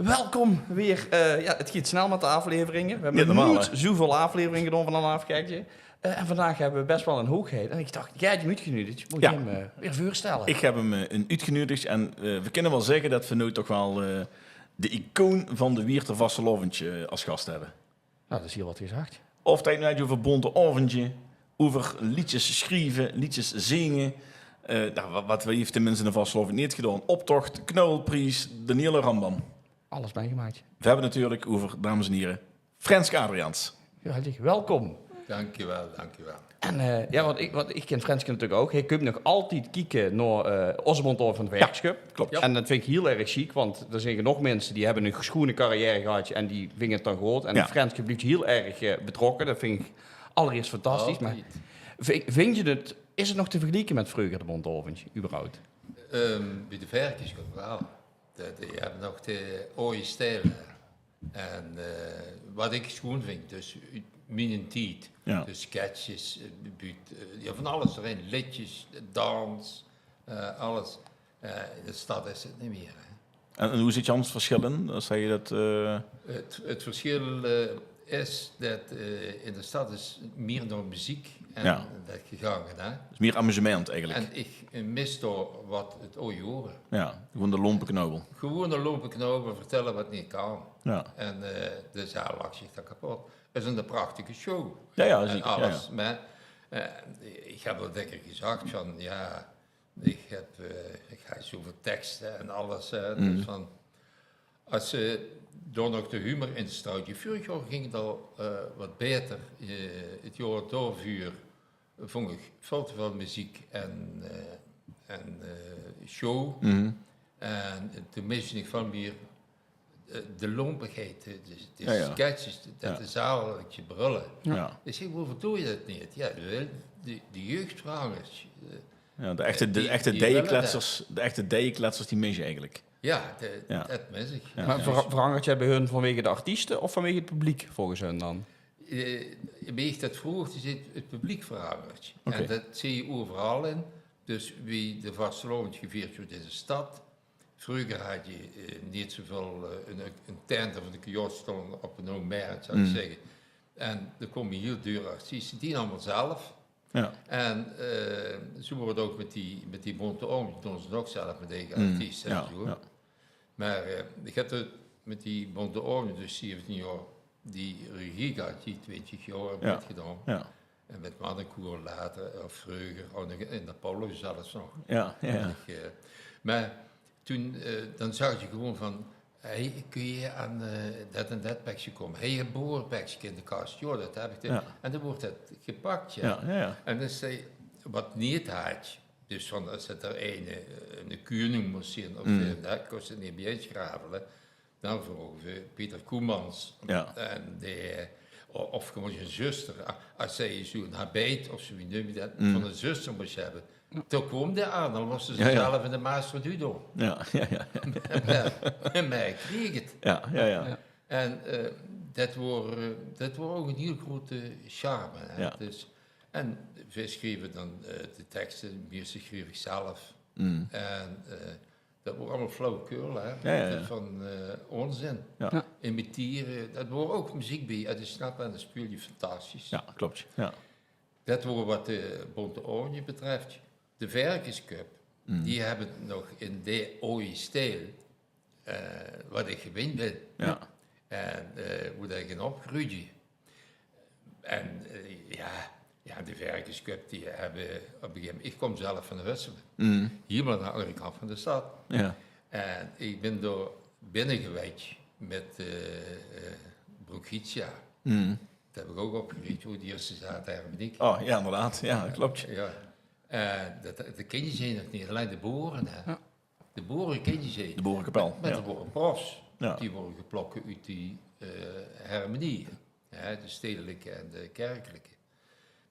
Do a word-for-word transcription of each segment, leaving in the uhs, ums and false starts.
Welkom weer. Eh, jao, 't geit snel mèt de aafleveringe. Veer höbbe noets zoeväöl aafleveringe gedoon van Aanaaf Gertje. Eh, en vandaag höbbe veer bès waal 'n hoogheid. En iech dach, Gertje, iech höb diech oetgeneudigd. Moot iech 'm weer veurstèlle? Iech höb 'm oetgeneudigd. En veer kinne waal zègke tot veer noe toch waal de icoon van de Wieërter vastelaovendj es gas höbbe. Nou, dat is hiel wat gezag. Of 't noe euver bónte aovendje, euver leedsjes sjrieve, leedsjes zinge. Eh, nou, wat, wat heet de mins in de vastelaovendj neet gedoon? Optoch, knauwelpries, de hiele rambam. Alles mètgemaak. Veer höbbe 't natuurlek euver, dames en hiere, Frênske Adriaans. Hartelik welkom. Dankjewel, dankjewel. En eh, jao, wat iech, wat iech kin Frênske natuurlek ouch. Heer kump nog altied kieke nao eh, ós bónte aovendj van de Verkesköp. Klop. En dat vin iech hiel erg sjiek, want d'r zeen genóg minse die höbbe 'n sjoen carrière gehad en die vinge 't dan good. En Frênske blief hiel erg eh, betrokke. Dat vin iech allereerst fantastisch. Meh vinjs diech 't, is 't nog te vergelieke mèt vreuger de bónte aovendj, überhaupt? Ehm, bie de Verkesköp waal. Dat, die höbbe nog de aoje stijl. En eh, wat iech sjoen vin, dus mienen tied. Jao. Dus sketches, eh, buut, eh, jao, van alles d'rin. Leedsjes, dans, eh, alles. Eh, in de stad is 't neet mie, hè. En, en wie zit 't aanders versjil in? Es diech dat eh, 't, 't versjil eh, is dat eh, in de stad is mie nao meziek en dat gegange, hè. Dus mie amusement eigelek. En iech eh, mis dao wat 't aoje hoort. Jao, gewoen de lompe knauwel. Gewoen de lompe knauwel, vertèlle wat neet kan. Jao. En eh, de zaal lach ziech dao kepot. 't Is 'n prachtige show. Jao, jao, zeker. En alles. Meh eh, iech höb al dèkker gezag van, jao, iech höb, eh, iech höb zoeväöl tekste en alles, hè. Dus van, es ze dao nog de humor in strooje. Veurig jaor góng 't al eh, wat baeter, eh, 't jaor daoveur vong iech väöl te väöl meziek en eh, en eh, show. En toen miste iech väöl mie eh, de lompigheid, de, de sketches, dat de zaal liek te brölle. Iech zègk: "Woeväöl doon ze dat neet?" Jao, de, de, de jeug verangert. Jao, de echte, de echte deiekletsers, de echte deiekletsers, die mis iech eigelek. Jao, dat mis iech. Meh verangert 't bij hun vanwege de artieste of vanwege 't publiek, volges hun dan? Eh, wie iech dat vroog, die zag: 't publiek verangert. En dat zeen ze euveral in. Dus wie de vastelaovendj gevierd weurt in de stad. Vreuger had ze eh, neet zoeväöl eh, 'n, 'n tent of 'ne kiosk stoon op 'n hoog merret, zal iech zègke. En dao kome hiel deur artieste, die allemaol zelf. Jao. En eh, zoe weurt 't ouch mèt die, mèt die bónte aovendj, doon ze 't ouch zelf mèt eige artieste en zoe. Meh eh, iech höb 't mèt die bónte aovendj, dus zeventien jaor, die regie gehad, die twintjig jaor höb iech gedoon. En mèt mannekoer later, of vreuger, ouch nog in de Apollo zelfs nog. Jao, jao. En iech eh, meh toen eh, dan zag ze gewoen van: "Hey, kins diech aon eh, dat en dat pekske kómme? Hey, 'n boerepekske in de kas?" "Jao, dat höb iech." En dan weurt dat gepak, jao. En dan zag ze, wat neet had, dus van es 't d'r eine eh, 'ne keuning mós zien, of eh, dat kós ze neet bie-ein sjravele. Dan vroge veer Peter Koemans. En dee, o-, of gewoen zien zuster, a-, es ze zoe'n habit of zoe, wie neum ze dat, van 'n zuster mós höbbe. Toen koom dee aon, dan mós ze zelf in de Maasreduc doon. Jao, jao, jao. Meh, meh iech kreeg 't. Jao, jao, jao. En eh, dat weurt, eh, dat weurt ouch 'n hiel groete charme, hè. Dus, en veer sjreve dan eh, de tekste, de meiste sjreef iech zelf. En eh, dat weurt allemaol flauwekul, hè. Jao, jao. Dat is van eh, onzin. Jao. Imitere, dat weurt ouch meziek bie. Jao, de snap en dat speul ze fantastisch. Jao, klop. Jao. Dat weurt wat de bónte aovendj betröf. De Verkesköp, die höbbe 't nog in de aoje stijl, eh, wat iech gewend bin. Jao. En eh, wie dat iech in opgreujde. En eh, jao, jao, de Verkesköp, die höbbe op 'n gegeve momint, iech kom zelf van Hussem, hielemaol aon d'n andere kant van de stad. Jao. En iech bin dao binnegewèk mèt eh, eh, Broekitia. Dat höb iech ouch opgeriech, wie de ierste zaate hermeniek. O jao, inderdaad. Jao, dat klop. Jao. Eh, dat, dat kinste nog neet, allein de bore, hè. Jao. De bore kinste. De borekapel, meh dat wore profs. Jao. Die wore geplok oet die eh, hermenie, hè, de stedeleke en de kèrkeleke.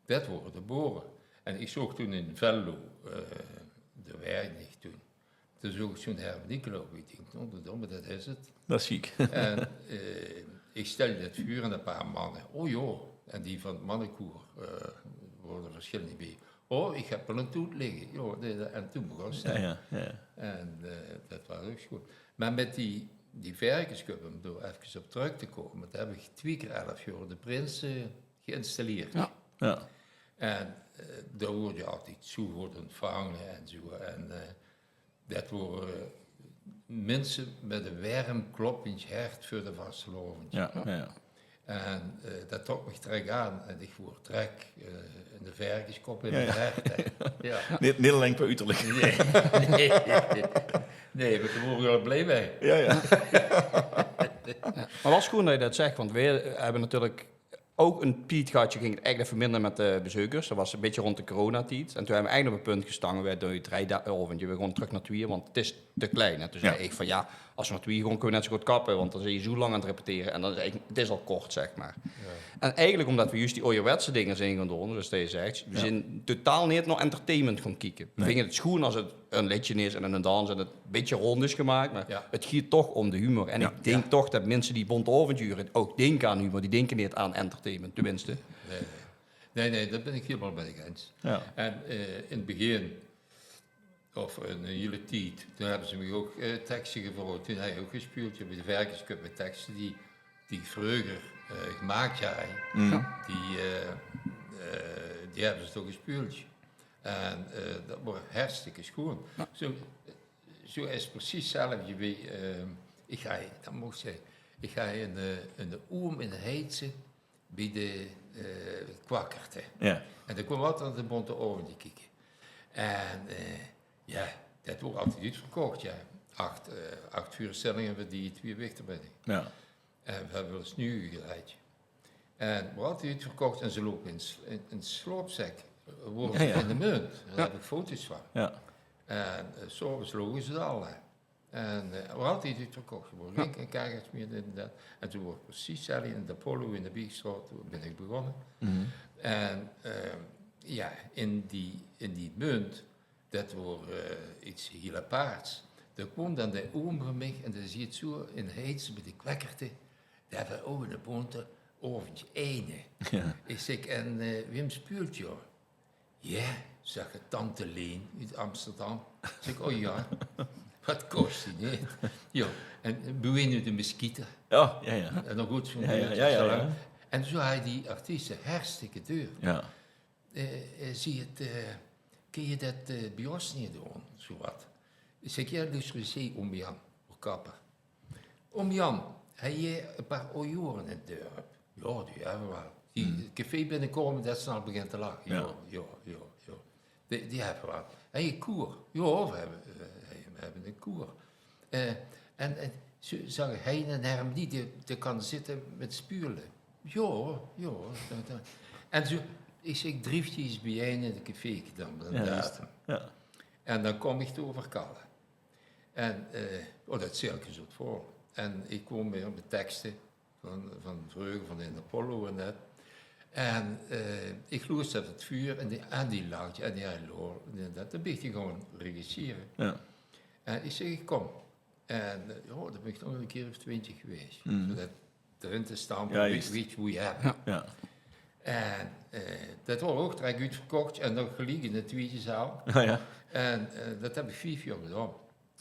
Dat wore de bore. En iech zoog toen in Venlo, eh, dao woon iech toen. Toen zoog iech zoe'n hermenieke loupe. Iech dink: "Godverdomme, dat is 't." Dat is sjiek. En eh, iech stèlde dat veur aon e paar manne. O jao. En die van 't mannekoer eh, wore versjillende bie. O, iech höb wel 'nen toet ligke. Jao, en toen begós 't. Jao, jao, jao. En eh, dat waor ouch good. Meh mèt die die verkesköp, um dao efkes op trök te kómme, dao höb ich twieë kier elf jaor de prinse geïnstalleerd. Ja. Ja. En eh, dao woort je altied zoe good ontvange en zoe. En eh, det wore minse mit ein werm kloppend hert veur de vastelaovend. Ja, ja, ja. En eh, det trok mich trek aan. En ich woor trek eh, in de verkeskop in Ja, mien ja. hert, hè. Ja. Neet, neet allein qua uterlik. Nee, nee, nee. Nee, want dao woor ich waal blie bie. Ja, ja. Ja. Maar wel schoen dat je dat zegt, want we hebben natuurlijk ook een tied gehad, je ging het echt even minder met de bezoekers. Dat was een beetje rond de coronatied. En toen hebben we eigenlijk op een punt gestaan, we doen drie da- avonden, we gaan terug naar twee, want het is te klein. En toen zei ik van ja, als we naar twee gaan, kunnen we net zo goed kappen, want dan zijn je zo lang aan het repeteren en dan is eigenlijk, het is al kort, zeg maar. En eigenlijk omdat we juist die ouderwetse dingen zijn gaan doen, zoals je zegt, we zijn totaal niet naar entertainment gaan kijken. We vinden het schoen als het een liedje is en een dans en het een beetje rond is gemaakt, maar Ja. het gaat toch om de humor. En Ja. Ik denk toch dat mensen die Bonte Aovendj hure ook denken aan humor, die denken niet aan entertainment, tenminste. Nee, nee. Nee, nee, det bin ich hielemaol mit dich eins. Ja. En eh, in het begin, of in de hele tied, toen höbbe ze mich ook eh, tekste gevraogd. Toen höb ich ook gespeeld, ja, bie de verkesköp mit tekste die, die ich vreuger eh, gemaak höb. Die, eh, eh, die höbbe ze toch gespeeld. En eh, det woor hartstikke schoen. Zoe, zoe is precies hetzelfde wie, eh, ich ga, det mocht ich zègke, ich ga in de, in de oom in Heitse bie de eh, Kwakkerte. Ja. En dao kwaam altied de Bonte Aovendj kieke. En eh, ja, det woor altied oetverkoch, ja. Acht, eh, acht veurstellinge veur die twieë wichtermiddagen. Ja. En we höbbe wel ins nuuj gedrejd. En woor altied oetverkoch en ze lope in, s- in, in slaopzak. Woor Ja, ja. In de munt. Dao höb ich foto's van. Ja. En eh, 's aoves loge ze al, hè. En eh, woor altied oetverkoch. Woor gein kaartjes mier, dit en det. En toen woor precies hetzelfde in de Apollo in de Biegstraot, toen bin ich begonne. En eh, ja, in die, in die munt, det woor eh, iets hiel aparts. Dao kwaam dan de oom van mich en dae zeet zoe in Heitse bie de Kwakkerte, det waor ouch 'ne Bonte Aovendj eine. Ich zèk, en eh, wae speelt dao? Ja, zag 't, tante Leen oet Amsterdam. Zèk ich, o ja, waat kos die neet? Ja, en Bueno de Mesquita. Ja, ja, ja. En nog good van Ja, ja, die ja, ja, Amsterdam. Ja. En zoe haaj die artieste hartstikke deur. Ja. Eh, eh, zie 't, eh, kin je det eh, bie ós neet doon, zoe waat? Ich zèk, ja, dus we zeen oom Jan, de kapper. Oom Jan, höb je ein paar ojoren in 't dörp? Ja, die höbbe we waal. Die 't café binnekómme, det ze al beginne te lache. Ja, Ja. ja, ja, ja. Die, die höbbe we waal. Höb je ein koer? Ja, we höbbe, eh, we höbbe ein koer. Eh, en, en zoe zag ich, höb je ein hermenie die, die kan zitte mit speule? Ja, ja. Det, det. En zoe, ich zèk, drief die ins bie-ein in 't café dan. Ja, juist. Ja. En dan kóm ich dao euver kalle. En, eh, o, det circus zat vol. En ich kwaam weer mit tekste van, van vreuger, van in de Apollo en det. En eh, ich loester op 't vuur en die, en die lachde en die haaj lol en det. Dan bin ich gaon regissere. Ja. En ich zèk, ich kóm. En eh, ja, dan bin ich nog ein kier of twintjig gewaes. Zoe det d'rin te stampe, Ja, wee- juist. weets te wie je höbs. Ja. En eh, det woor ouch direk oetverkoch en nog geliek in de twieëde zaal. Ja, ja. En eh, det höb ich vief jaor gedaon.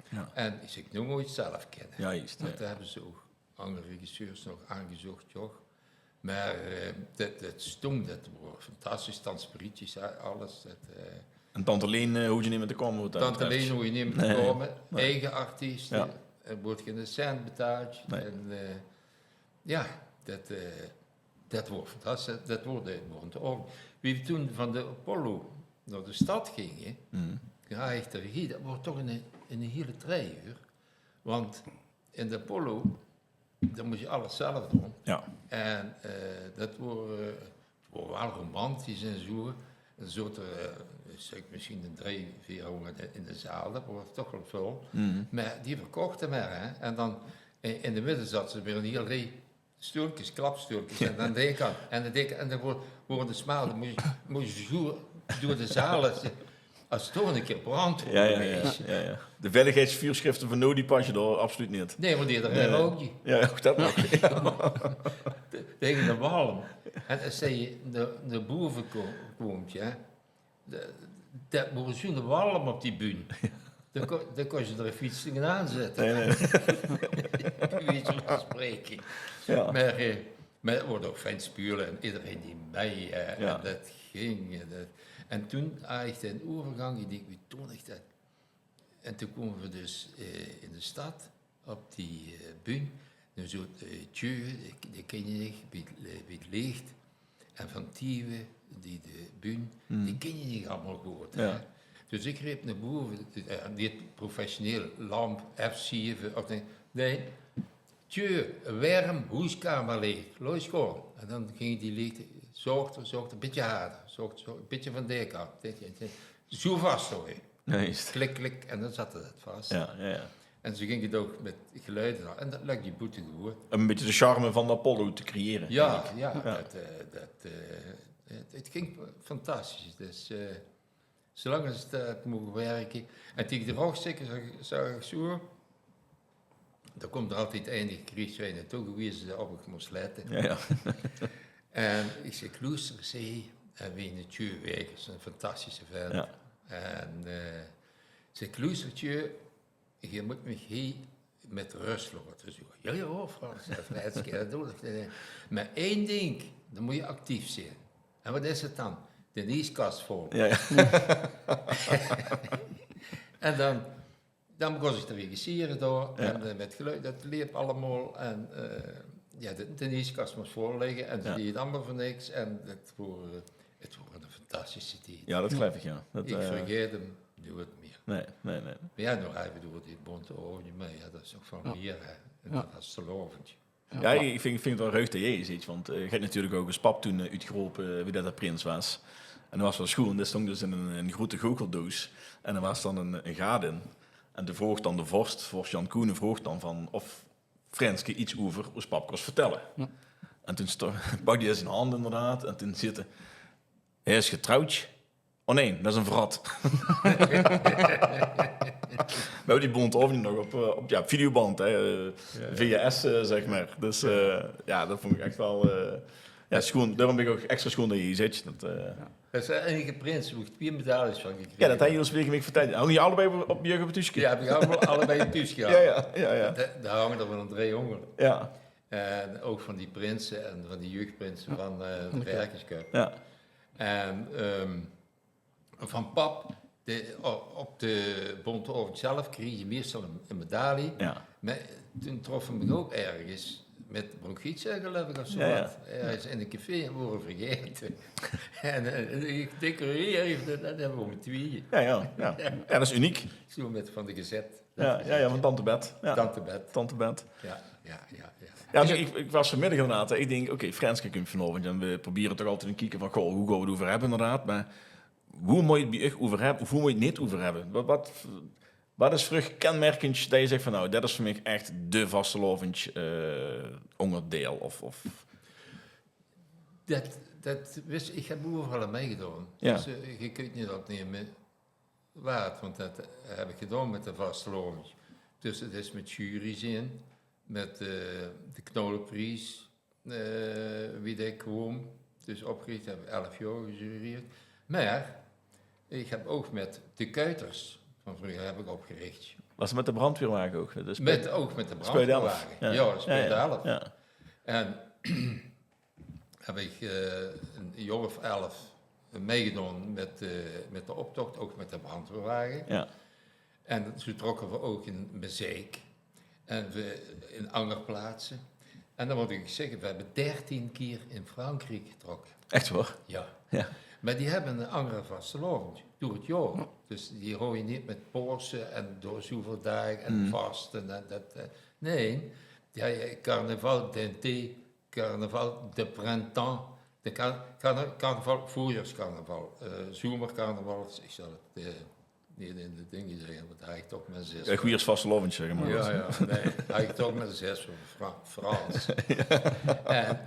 Ja. En ich zèk, noe mót ich 't zelf kinne. Ja, juist, Want ja. dao höbbe ze ouch anger regisseurs nog aangezoch, joh. Mer eh, det, det stóng, det woor fantastisch, transparantjes, alles. Det, eh, En tante Leen eh, hoofde neet mier te kómme, waat det Tante betröf. Leen hoofde neet mier te kómme, eige artieste, Ja. er woort geine cent betaald. Nee. En eh, ja, det, eh, det woor fantastisch, det woor de Bonte Aovendj. Wie we toen van de Apollo nao de stad ginge, ja, ich de regie, det woor toch ein, ein hiel treej, huur. Want in de Apollo, dan mós se alles zelf doon. Ja. En eh, det woor, eh, 't woor waal romantisch en zoe. En zoe te, eh, zèk, mesjien ein dreej, veerhóngerd in de zaal, det woor toch waal väöl. Mer die verkochte mer, hè. En dan in, in de midde zatte ze weer ein hiel reej stoelkes, klapstoelkes. En dan deeg ich aan. En dan deeg ich, en dan woor- woorte de smaal, dan mós se, mós se zoe door de zaal. Es toch ein kier brand Ja, ja, ja, ja, ja. De veiligheidsveurschrifte van noe, die passe dao absoluut neet. Nee, want ederein rook die. Ja, ouch det nog. Taenge de walm. En es ze nao, nao bove ko- kómp, ja, de- det woor zoe'n walm op die bühne. Dan kon, dan kóns se d'r fiets tegenaan zitte. Nae, nae. Bie wieze van spreke. Jao. Mer, eh, mer 't woort ouch fijn speule en ederein deeg mei, eh, jao, en det ging. En, det, en toen haw ich den euvergank, ich dink, wie doon ich det? En toen kome v'r dus, eh, in de stad, op die, eh, bühne. Noe zoot, eh, Tjeu, dae, dae kinje ich, bie 't, eh, bie 't leech. En Van Tiewe, die de bühne, die kinje ich allemaol good, hè. Jao. Dus ich reep nao bove, eh, dit professioneel, lamp, F zeve, of nae, nae, Tjeu, werm, hoeskamerleech, laot ins kómme. En dan ginge die leech, zochter, zochter, bietje harder, zochter, zochter, bietje van dae kant. Dit, dit, dit. Zoe vas, hoor. Juist. Klik, klik, en dan zatte det vas. Jao, jao, jao. En zoe ging 't ouch mit geluide dan. En det lökde boetegewoon. Óm e bietje de charme van de Apollo te creëren, jao, eigelik. Jao, det, eh, det, eh, 't, 't ging fantastisch. Dus, eh, zoelang es 't, eh, 't moch wirke. En taenge de rogstikke zag, zag ich zoe, dao kump d'r altied eine, krieg ich zoe eine toegewaeze op ich mós lette. Jao, jao. En ich zèk: "Loester, zèk, en wie 'ne Tjeu Wekers, 'ne fantastische vent." Jao. En, eh, zèk: "Loester, Tjeu, geer mót mich hie mit rös laote." Zoe: "Jao, jao, Frans," zaet Frênske, "det doon ich." "Mer ein dink, dan mót geer actief zeen." "En waat is 't dan?" "De ieskas vol." Jao, jao. En dan Dan begós ich te regissere dao. Jao. En, eh, mit geluid, det leep allemaol. En, eh, jao, de, de ieskas mós vol ligke. En ze deje 't allemaol veur niks. En 't woor, eh, 't woor 'ne fantastische tied. Jao, det geluif ich, jao. Det, ich, eh, vergaet 'm noeats mieër. Nae, nae, nae. Mer jao, nog effe door die bónte aovendj, mer jao, det is nog väöl mieër, hè. En det vastelaovendj. Jao, ich vinj, ich vinj 't waal reug det geer 't zeet, want, eh, geer höb natuurlik ouch es pap toen, eh, oetgerope, eh, wie det d'r prins waas. En det waas waal sjoean, det stóng dus in ein, ein groete goocheldoos. En d'r waas dan ein, ein gaat in. En toen vroog dan de vors, vors Jan Koenen, vroog dan van of Frênske get euver ós pap kós vertèlle. Jao. En toen sto-, pakde hae zien hand inderdaad, en toen zag 'r: "Hae is getrouwd." "Oh nae, det is ein verrat." Mer die bónte aovendj nog op, eh, op, jao, videoband, hè, eh, V H S, eh, zeg mer. Dus, eh, jao, det vónj ich ech waal, eh, jao, sjoean. Daorum bön ich ouch extra sjoean det geer hie zit. Det, eh, det is de einige prins wo ich twieë medailles van gekrege höb. Jao, det höbs se vörige waek vertèld. Hóng die allebei op, op je tuuske? Jao, höb ich allemaol allebei in tuus gehad. Jao, jao, jao, jao. Dao, dao hánge d'r waal drei ónger. Jao. En ouch van die prinse en van die jeugdprinse van, eh, de Verkesköp. Jao. En, ehm, van pap, de, o-, op de bónte aovendj zelf kreeg je meestal ein, ein medaille. Jao. Mer toen trof ich mich ouch örges mit bronchitis, geluif ich, of zoe get. Jao, jao. Örges in ein café en wore vergaete. En, eh, ich decoreer effe, det, det höbbe v'r mit twieë. Jao, jao, jao. Jao, det is uniek. Zoe mit van de gezèt. Jao, jao, jao, van tante Bet. Jao. Tante Bet. Tante Bet. Jao, jao, jao, jao. Jao, dus ich, ich waas vanmiddig inderdaad, ich dink, oké, Frênske kump vanaovendj en v'r probere toch altied te kieke van, goh, wo gaon v'r 't euver höbbe inderdaad, mer wo mót geer 't bie uch euver höbbe of wo mót geer 't neet euver höbbe? Waat, waat, waat is veur uch kenmerkend det geer zèk van, nou, det is veur mich ech de vastelaovendj, eh, óngerdeil of, of? Det, det wis, ich höb euveral aan meigedaon. Jao. Dus, eh, ich weit neet of 't neet mieër waert, want det höb ich gedaon mit de vastelaovendj. Dus 't is mit jury zeen, mit, eh, de Knauwlepries, eh, wie det kwaam. Dus opgerich, höb ich elf jaor gejureerd. Mer ich höb ouch mit de Kuiters van vreuger höb ich opgerich. Waas 't mit de brandweerwage ouch? Mit, ouch mit de brandweerwage. Jao, jao, jao, jao. En höb ich, eh, ein jaor of elf meigedaon mit, eh, mit de optoch, ouch mit de brandweerwage. Jao. En zoe trokke v'r ouch in Mezeik. En v'r in anger plaatse. En dan mót ich zègke, v'r höbbe dertien kier in Frankriek getrokke. Ech waor? Jao. Jao. Mer die höbbe ein anger vastelaovendj door 't jaor. Jao. Dus die haw je neet mit Paose en door zoeväöl daag en vaste en det, eh, nae. Die haje carnaval d'été, carnaval de printemps, de car-, carna-, carnaval, veurjaorscarnaval, eh, zomercarnaval, ich zal 't, eh, neet in de dinger zègke, want dao haw ich toch mer zès. Jao, goeie vastelaovendj zègke, mer. Jao, jao, nae, dao haw ich toch mer zès van Fra-, Frans. En,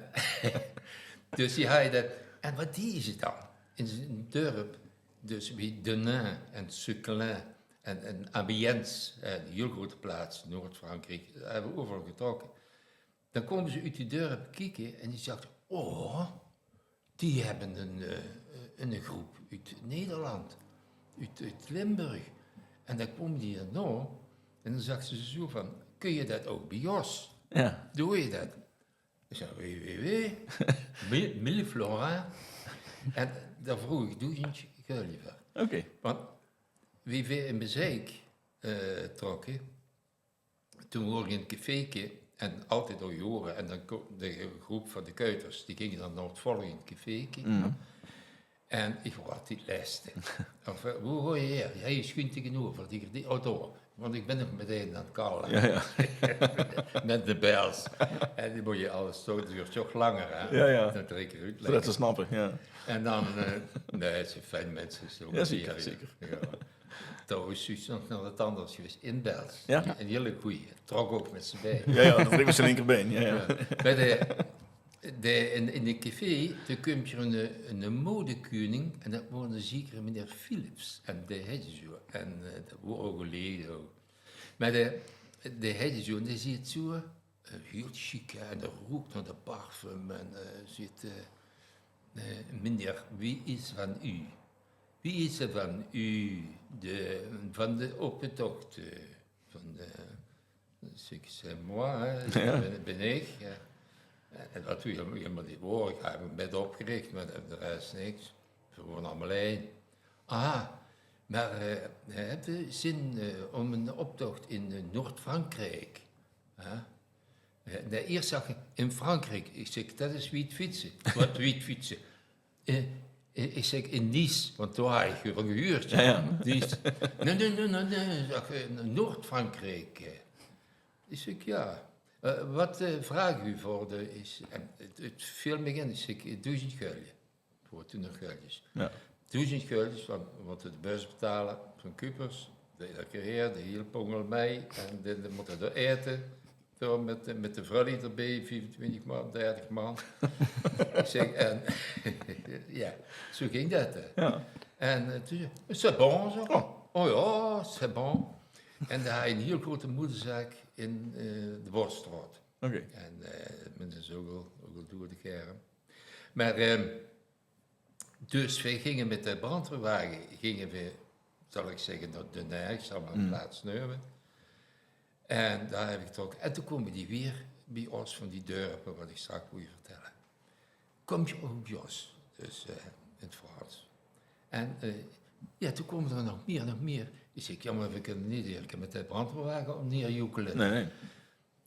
dus die haje det, en waat deje ze dan? In ein dörp, dus wie Denain en Seclin en, en Amiens, eh, ein hiel groete plaats, Noord-Frankriek, dao höbbe v'r euveral getrokke. Dan kómme ze oet die dörp kieke en die zagte: "Oh, die höbbe ein, eh, ein groep oet Nederland, oet, oet Limburg. En dan kwome die d'r nao en dan zag ze zoe van: "Kun je dat ook bij Jos? Ja. Doe je dat?" Ik zei: "Oui, oui, oui." Mille, mille florins. En daar vroeg ik doezend gulden voor. Oké. Want wie we in Bezeik eh, trokken, toen woor ik in een caféke en altijd al jaren, en dan ko- de groep van de Kuiters, die gingen dan naar het volgende caféke. En ik wou altijd leste. Of, eh, "Hoe hoor je hier?" "Ja, je schuin tegenover, die, die auto." Want ik ben nog meteen aan het kallen. Ja, ja. Met de bels. En die moet je alles toch, het duurt toch langer, hè? Ja, ja. Dat drie keer uitleggen. Voor dat te snappen, ja. En dan, eh, nee, het zijn fijn mensen, zo. Ja, zeker, zeker. Ja. Trouwens, juist nog naar de tandarts geweest in Bels. Ja? Een hele goeie. Trok ook met z'n beiden. Ja, ja, dat drinkt ze in één keer bij. Ja, ja. Ja. Bij de, de, in, in de café, toen komt er een, een modekeuning en dat was een zekere meneer Philips. En die heette zo. En eh, dat was ook geleden ook. Maar de, die heette zo, en die zit zo, eh, heel chic, hè, en dat ruikt naar de parfum. En eh, zit, eh, eh, "Meneer, wie is van u? Wie is er van u, de, van de optocht, eh, van de, c'est moi, hè, ja, ben, ben ik." Ja. En dat we helemaal niet woren. Ik heb het bed opgericht, maar de rest niks. We wonen allemaal één. "Ah, maar eh, hebt u zin eh, om een optocht in eh, Noord-Frankrijk?" Hè? Eh, nee, eerst zag hij: "In Frankrijk." Ik zeg: "Dat is wiet fietsen." "Wat wiet fietsen?" Eh, eh, ik zeg: "In Nice, want daar heb ik van gehuurd." Ja, ja. Nice. "Nee, nee, nee, nee, nee," zag hij, "Noord-Frankrijk." Eh. Ik zeg: "Ja. Eh, wat eh, vraagt u voor de..." Is, en het, het viel me in, ik zeg: "Duizend gulden." Voor toen nog geldjes. Ja. Duizend geldjes, want we moeten de bus betalen van Cupers, de elke keer, de hele pongel mee. En dan, dan moeten we eten. Door met, de- met de vrullie erbij, vijfentwintig man, dertig man. Ik zeg, en ja, zo ging dat. Hè. Ja. En eh, toen zei: "C'est bon," zo. Oh. "Oh ja, c'est bon." En daar had hij een heel grote modezaak in eh, de Bosstraat. Oké. En eh mensen zo ook al, ook al door de germ. Maar ehm, dus wij gingen met de brandweerwagen, gingen we, zal ik zeggen, naar Den Haag, zal maar een plaats nemen. En daar heb ik getrokken. En toen komen die weer bij ons van die dorpen, wat ik straks moet je vertellen. "Komt je ook bij ons?" Dus eh, in het Frans. En eh, ja, toen komen er nog meer, nog meer. Ik zeg: "Ja, maar we kunnen niet iedere keer met de brandweerwagen om neerjoekelen." Nee, nee.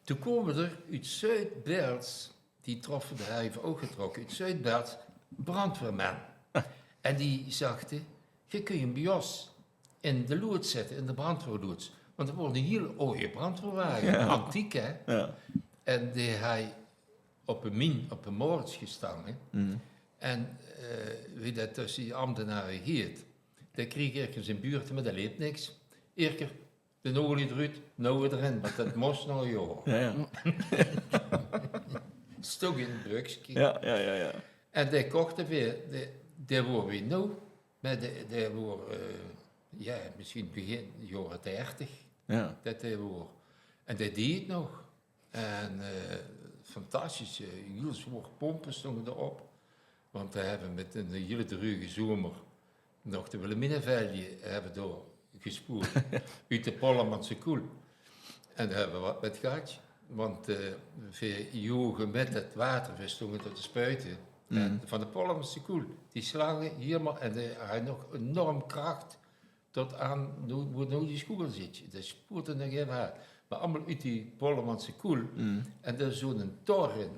Toen komen er uit Zuid-Bels, die troffen, daar hebben we ook getrokken, uit Zuid-Bels, brandweerman. En die zagte: "Je kunt hem bij ons in de loods zetten, in de brandweerloods." Want dat was een heel oude brandweerwagen, ja, antiek, hè? Ja. En die hij op een min, op een moorts gestangen. En eh, wie dat tussen die ambtenaren geet, dan kreeg ik zijn buurt, maar dat leep niks. Eerder de olie eruit, nieuwe erin, want dat moest nog een jaar. Ja, ja. Stok in het bukske. Ja, ja, ja, ja. En die kochten weer, die, die woor weer nieuw, maar die, die woor, eh, ja, misschien begin jaren dertig, ja, dat die woor. En die deed het nog. En eh, fantastische, heel zwaar pompen stonden erop. Want we hebben met een hele druge zomer nog de Wilhelminaveldje hebben doorgespoeld uit de Poldermanse koel. En daar hebben we wat met gehad. Want eh, we jogen met het water, we stonden tot te spuiten. En van de Poldermanse koel, die slangen helemaal, en die hadden nog enorm kracht tot aan, hoe, hoe nou die schoen zit. Dat spoort er nog even uit. Maar allemaal uit die Poldermanse koel. En daar zo'n tor in.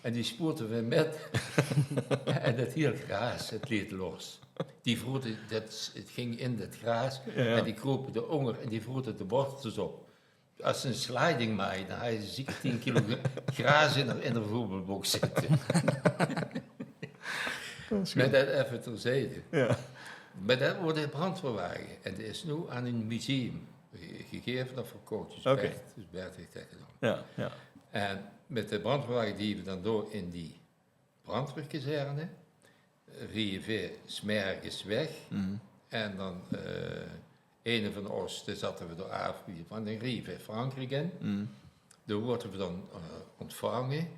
En die spoten we met. En dat heel graas, het leed los. Die vroten, dat, het ging in dat graas. Ja, ja. En die kropen eronder en die vroten de borstels op. Als ze een sliding maakten, dan hadden ze zeker tien kilo ge- graas in de, in de voetbalbox zitten. Maar dat even terzijde. Ja. Maar dat wordt de brandweerwagen. En die is nu aan een museum ge- gegeven of verkocht. Dus oké. Bert, dus Bert heeft dat gedaan. Ja, ja. En met de brandweerwagen die we dan door in die brandweerkazerne, rieje we 's mergens weg. En dan eh, een van ons, daar zaten we door af, van dan rieje we Frankrijk in. Daar worden we dan eh, ontvangen.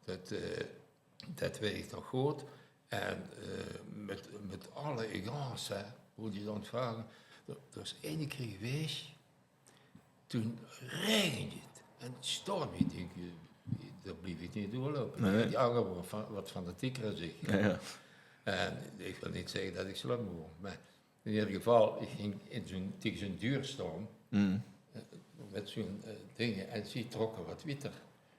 Dat, eh, dat weet ik nog goed. En eh, met, met alle elegance, hè, hoe die dan ontvangen. D'r, d'r is eine kier gewaes, toen raegende 't en stormde 't. Ich dink, eh, dao blief ich neet doorloupe. Nae, nae. Die angere waore fa-, wat fanatieker es ich. Jao, jao. En ich wil neet zègke det ich slum waor, mer in eder geval, ich ging in zoe'n, taenge zoe'n deur staon, eh, mit zoe'n, eh, ding, en zie trokke wat wiejer.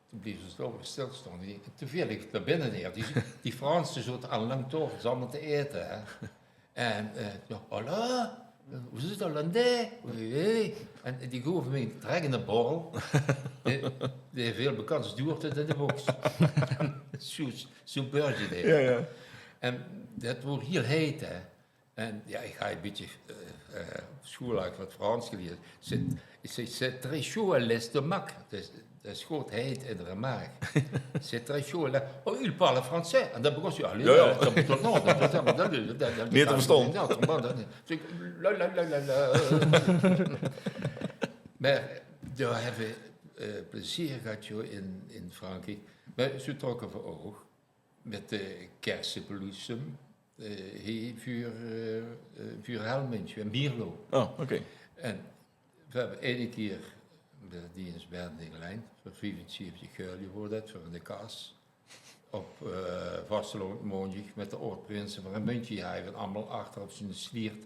Toen bleef ze zo stilstaon. Die, toen veel ich nao binne neer. Die, die Franse zote aan lang taofel, ze allemaol te aete, hè. En, eh, jao, "Hola, vous êtes hollandais? Oui, oui." En die gove mich direk eine borrel. Die, die haet väöl bekans doortje in de boks. Zoe, zoe beurtje die. Jao, jao. En det waor hiel heit, hè. En jao, ich haw ein bietje, eh, eh, op school haw ich wat Frans gelierd. C'est, c'est, c'est très chaud à l'estomac. Det is, det is good heit in de maag. C'est très chaud à l'es-, oh, il parle français. En dan begós ze, allee, jao, jao, det mót toch nog, det, det, det, det, neet te verstaon. Jao, det, det, det, zeg ich, la, la, la, la, la. Mer dao höbbe v'r, eh, plezeer gehad, joh, in, in Frankriek. Mer zoe trokke v'r ouch mit de kersebloesem, eh, hie veur, eh, eh, veur Helmond, in Mierlo. Oh, oké. En v'r höbbe eine kier, det is bie de Gelaen, veur viefenzeventig gulje waor det, veur in de kas, op, eh, vastelaovend maondig mit de aod-prinse van Remunj, die haje allemaol achter op zien sliert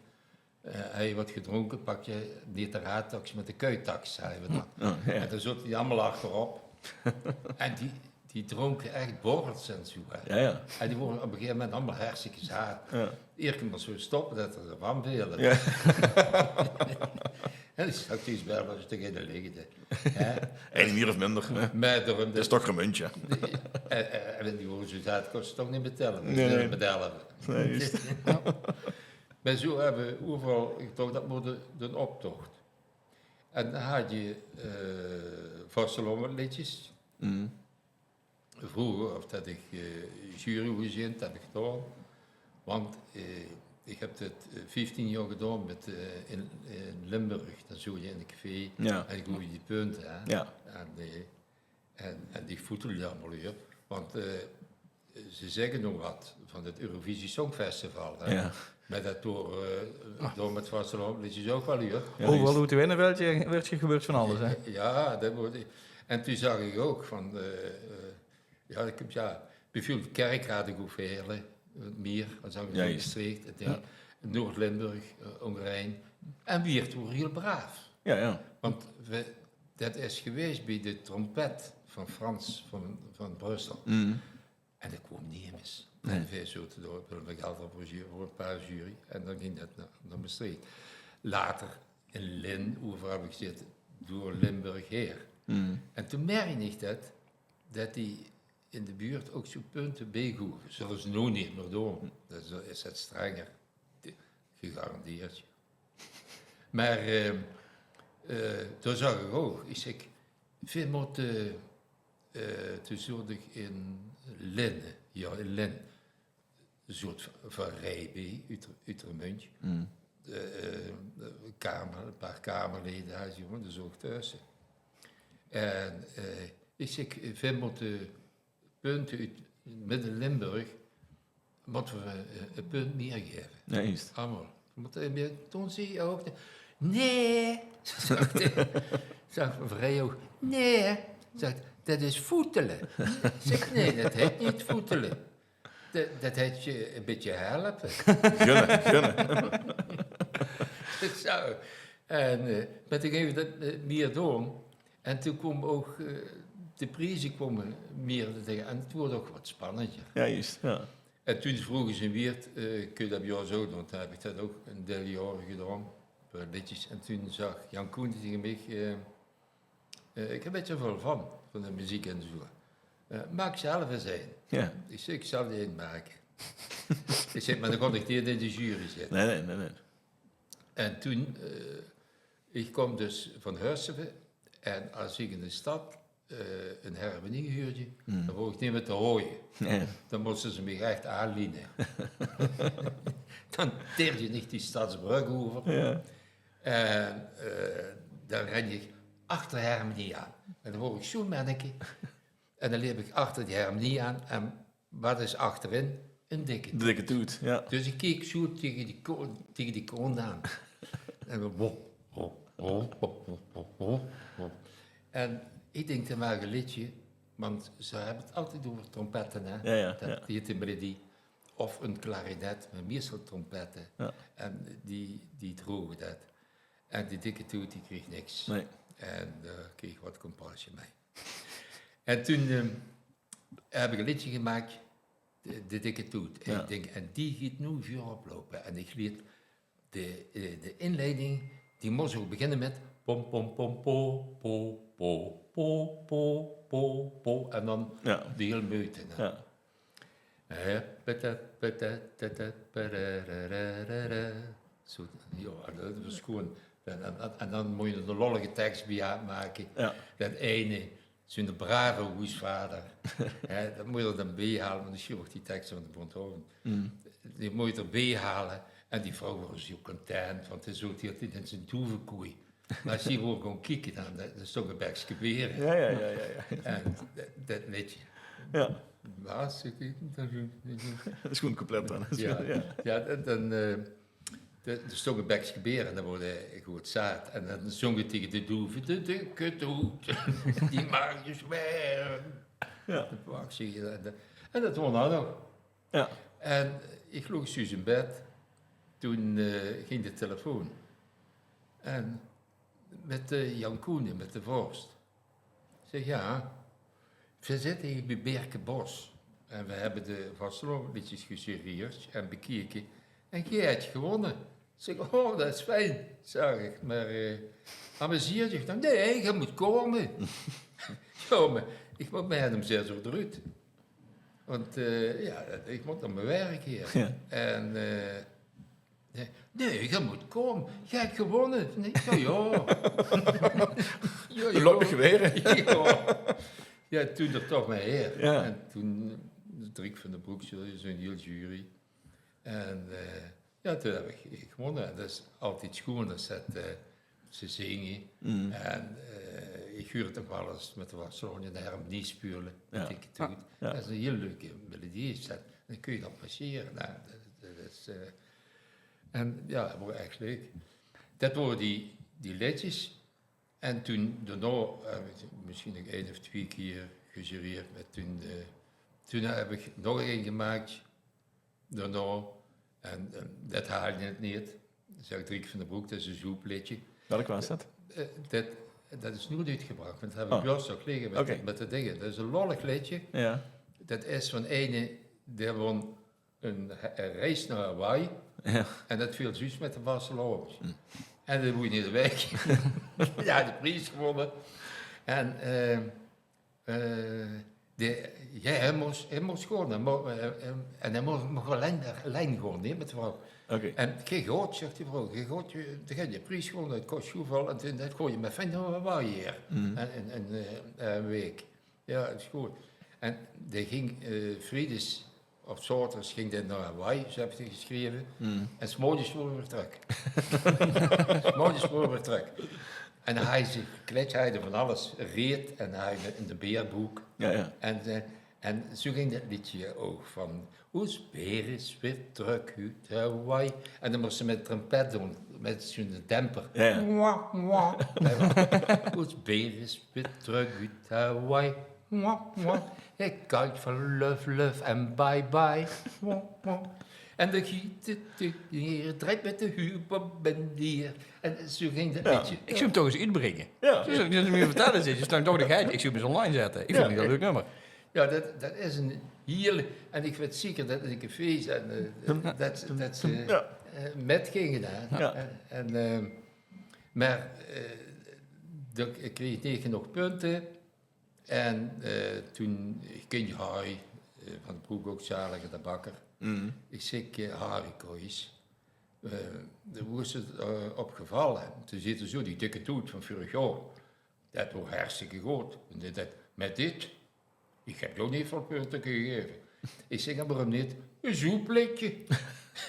eh, haje wat gedrónke, pakde neet de raadtaks, mer de kuitaks, haje v'r dan. Oh, jao. En dan zote die allemaol achterop. En die, die drónke ech borrels en zoe, hè. Jao, jao. En die waore op e gegaeve moment allemaol hersekes haard. Jao. Ierst mós se stoppe det d'r van veule. Jao. En ich zag: "Die is waal, waas toch in de ligge, hè." Eine mier of minder, hè. Mer daorum, det is toch Remunj, hè. En, en, en die waore zoe haard, kós se toch neet betèlle. Nae, nae. Nae, juust. Mer zoe höbbe v'r euveral getoch, det waor de, d'n optoch. En dan haaj se, eh, vastelaovesleedjes. Vreuger, of det ich, eh, jury woor zeen, det höb ich gedaon. Want, eh, ich höb det, eh, vieftien jaor gedaon mit, eh, in, in Limburg. Dan zoot se in e café en ich woor die punte, hè. Jao. En, eh, En, en die voetelde allemaol, huur. Want, eh, ze zègke nog wat van 't Eurovisie Songfestival, hè. Jao. Mer det door, eh, door mit vastelaovend is 't ouch waal, huur. Jao, juust. Euveral oet de winne wereldje, wereldje gebeurt van alles, hè. Jao, det waor, en toen zag ich ouch van, eh, eh, jao, ich höb, jao, bieveurbeeld Kerkrade, Goorle, Mier, dan zag ich, Mestreech, 't ding, Noord-Limburg, eh, Óngerein. En Wieërt waor hiel braaf. Jao, jao. Want v'r, det is gewaes bie de trompet van Frans van, van Brussel. En dao kwaam nemes. Nae. En veer zote dao, ich wil nog geld op veur e paar jury. En dan ging det nao, nao Mestreech. Later in Lin, euveral höb ich gezaete, door Limburg haer. En toen merkde ich det, det die in de buurt ouch zoe'n punte bie gove. Zölle ze noe neet mier doon. Dan is 't strenger. Gegarandeerd. Mer, eh, eh, dao zag ich ouch, ich zèk, veer mótte, eh, toen zoot ich in Linne, jao, in Linne, zoot Van Rijbee oet, oet Remunj, eh, eh, kamer, e paar kamerlede haaj, jao, dao zoot ich tösse. En, eh, ich zèk, veer mótte punte oet Midde-Limburg, mótte v'r, eh, e punt mier gaeve. Jao, juust. Allemaol. Mótte v'r mier, toen zag 'r ouch: "Nae," zag 'r. Zag Van Rijbee ouch: "Nae," zag 'r, "det is voetele." Ich zèk: "Nae, det hèt neet voetele. Det, det hèt e bietje helpe." Gunne, gunne. Zo. En, eh, mer toen ginge v'r det, eh, mier doon. En toen kwaam ouch, eh, de prieze kwame mier te ligke. En 't woort ouch get spannender. Jao, juust, jao. En toen vroge ze in Wieërt, eh, kóns se det bie ós ouch doon? Toen höb ich det ouch 'n deil jaore gedaon, e paar leedjes. En toen zag Jan Koenen taenge mich, eh, eh, "Ich höb 't d'r waal van, van de meziek en zoe. Eh, maak zelf ins ein." Jao. Ich zèk: "Ich zal d'r ein make." Ich zèk: "Mer dan kóm ich neet in de jury zitte." Nae, nae, nae, nae. En toen, eh, ich kóm dus van Husseve en es ich in de stad, eh, 'n hermenie huurde, dan woor ich neet mier te haoje. Nae. Dan móste ze mich ech aanliene. Dan tirde ich die Stadsbrögk euver. Jao. En, eh, dan rende ich achter de hermenie aan. En dan woor ich zoe'n menneke. En dan leep ich achter die hermenie aan en wat is achterin? 'n Dikke toet. De dikke toet, jao. Dus ich keek zoe taenge die ko-, taenge die kont aan. En dan, wo, wo, wo, wo, wo, wo, wo. En ich dink, det waas ein leedje, want ze höbbe 't altied euver trompette, hè? Ja, ja, Det ja. Heet de melodie. Of ein klarinet, mer meistal trompette. Ja. En die, die droge det. En die dikke toet, die kreeg niks. Nee. En eh kreeg waat kompasje mei. En toen eh, höb ich ein leedje gemaak, de, de dikke toet. En Ja. Ich dink, en die geit noe veurop loupe. En ich leet de, eh, de inleiding, die mós ouch beginne mit pom, pom, pom, po, po, po, po, po, po, po. En dan Ja. de hiel meute, hè. Ja. Eh, petet, petet, tetet, pererererere. Zo, ja, det waas gewoon. En, en, en dan mós se ein lollige teks bie make. Ja. Det eine, zo'n brave hoesvader. Hè, det mós se dan bie haole, want ich sjreef die teks van de Bondhoven. Die mós se d'rbie haole. En die vrouw waas zo content, want ze zoot hieltied in zien doevekooi. Mer es se gewoon gaon kieke, dan, dan stóng ein bekske beer. Ja, ja, ja, ja, ja. En det, det leedje. Ja. Waas ik, Det is gewoon compleet dan. Ja, Ja. ja, dan, dan eh, de, de stóng ein bekske beer en dan woort 'r good zaat. En dan zóng 'r taenge de doeve, de dikke toet, die maak je zwerm. Ja. Dat maak ze hier. En dat, en dat won 'r nog. Ja. En ich loog zjus in bed. Toen eh, ging de telefoon. En mit eh, Jan Koenen, mit de vorst. Zèk, ja, veer zitte hie bie Beerke Bos. En veer höbbe de vastelaovesleedjes gejureerd en bekeke. En geer höb gewonne. Zèk, oh, dat is fijn, zag ich. Mer eh, amuseer dich dan. Nae, geer mót kómme. Ja, mer ich mót mer óm zès oer d'roet. Want eh, ja, ich mót nao mien werk hie. Ja. En eh, nae, nae, geer mót kómme. Geer höb gewonne. Nae, ja, ja. Ja, Toen lok ich weer. Ja. Ja, toen d'r toch mer haer. Ja. En toen, Driek van den Broek, zo- zo'n hiel jury. En eh, ja, toen höb ich gewonne. En dat is altied sjoen es dat eh, ze zinge. En eh, ich huur 't nog waal ins mit de vastelaovend in de harmonie speule. Ja. Mit Dikke Toet. Ja. Dat is 'n hiel leuke melodie. Is dat. Dan kóns se dat passere. Nou, dat, dat is, eh, en ja, dat waor ech leuk. Dat waore die, die leedjes. En toen daonao höb ich mesjien nog ein of twieë kier gejureerd. Mer toen, eh, toen höb ich nog ein gemaak. Daonao. En eh, dat haalde 't neet. Zag Driek van den Broek, dat is 'n zoepleedje. Welk waas dat? Eh, dat, dat is noeit oetgebrach, want dat höb Oh. ich juus nog ligke mit, Oké. mit de dinge. Dat is 'n lollig leedje. Ja. Dat is van eine, dae won 'n, 'n reis nao Hawaï. Ja. En dat veel zjus mit de vastelaovend. En dae woei neet weg. Ja, de pries gewonne. En eh, eh, de, ja, hae mós, hae mós gewoon. Hae mo- eh, eh, en hae mós, mós allein, allein gewoon, nae, mit de vrouw. Oké. En geer gaot, zag die vrouw, geer gaot, eh, de, de pries gewonne, dat kos zoeväöl. En toen, dat gaon geer mit vin nao Hawaï hie. En, en, en eh, 'n waek. Ja, is good. En dae ging eh, vriedes of zaoterdes ging dae nao Hawaï, zo höb ich 't gesjreve. En 's morges woor 'r weer trök. 's Morges woor 'r weer trök. En hae zich gekleid, hae haw van alles reed en hae haw 'n beerbook. Ja, ja. En, eh, en zo ging dat leedje ouch van: Oes beer is weer trök oet Hawaï. En dan mós se mit trompet doon, mit zo'n demper. Ja, ja. Wah, wah. Oes beer is weer trök oet Hawaï. Wah, wah. Hae kalk van luf, luf en bye, bye. Wah, wah. En dan giet 't neer, drejt mit de huberbandier. En zo ging dat leedje. Ich zów 'm toch ins oetbringe. Ja. Dus, dus mien vertelle zit, dus dan toch de geit, ich zów 'm ins online zètte. Ich vin 't 'n leuk nummer. Ja, dat, dat is 'n hiel... En ich weit zeker dat in de cafés en eh, dat, dat ze Ja. eh, mit ginge dao. Ja. En, en, eh, mer eh, dat, ich kreeg neet genóg punte. En eh, toen, ich kin Harry eh, van den Broek ouch, zalige, de bakker. Ich zèk, eh, Harry, kóm ins. Eh, woe is 't eh, op gevalle? Toen zaet 'r zo: die dikke toet van vörig jaor, dat woor hartstikke good. En dae zaet: mit dit, ich höb dich neet väöl punte gegaeve. Ich zèk: en waorum neet? 'n Zoepleedje.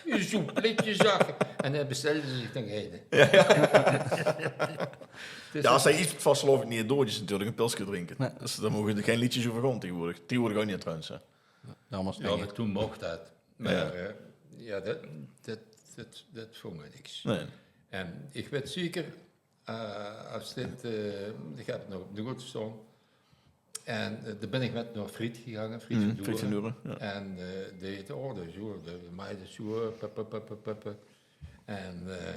'n Zoepleedje, zag 'r. En dae bestèlde zich nog eine. Dus Ja, es d'r get mit vastelaovend neet door is, is 't natuurlik 'n pilske drinke. Dus dao moge gein leedjes euver gaon taegewoordig. Taegewoordig ouch neet trouwens, hè. Daorum is 't, Ja, dink ich. mer toen moch dat. Ja. Mer eh, ja, dat, dat, dat, dat vónj ich niks. Nae. En ich weit zeker, eh, es dit, eh, ich höb 't nog op de good staon. En eh, dao bin ich mit nao Friet gegange, Friet van Doeren. En eh, dae heet, oh, dae is zoe, dae maaide zoe, pup, pup, pup, pup, pup. En eh,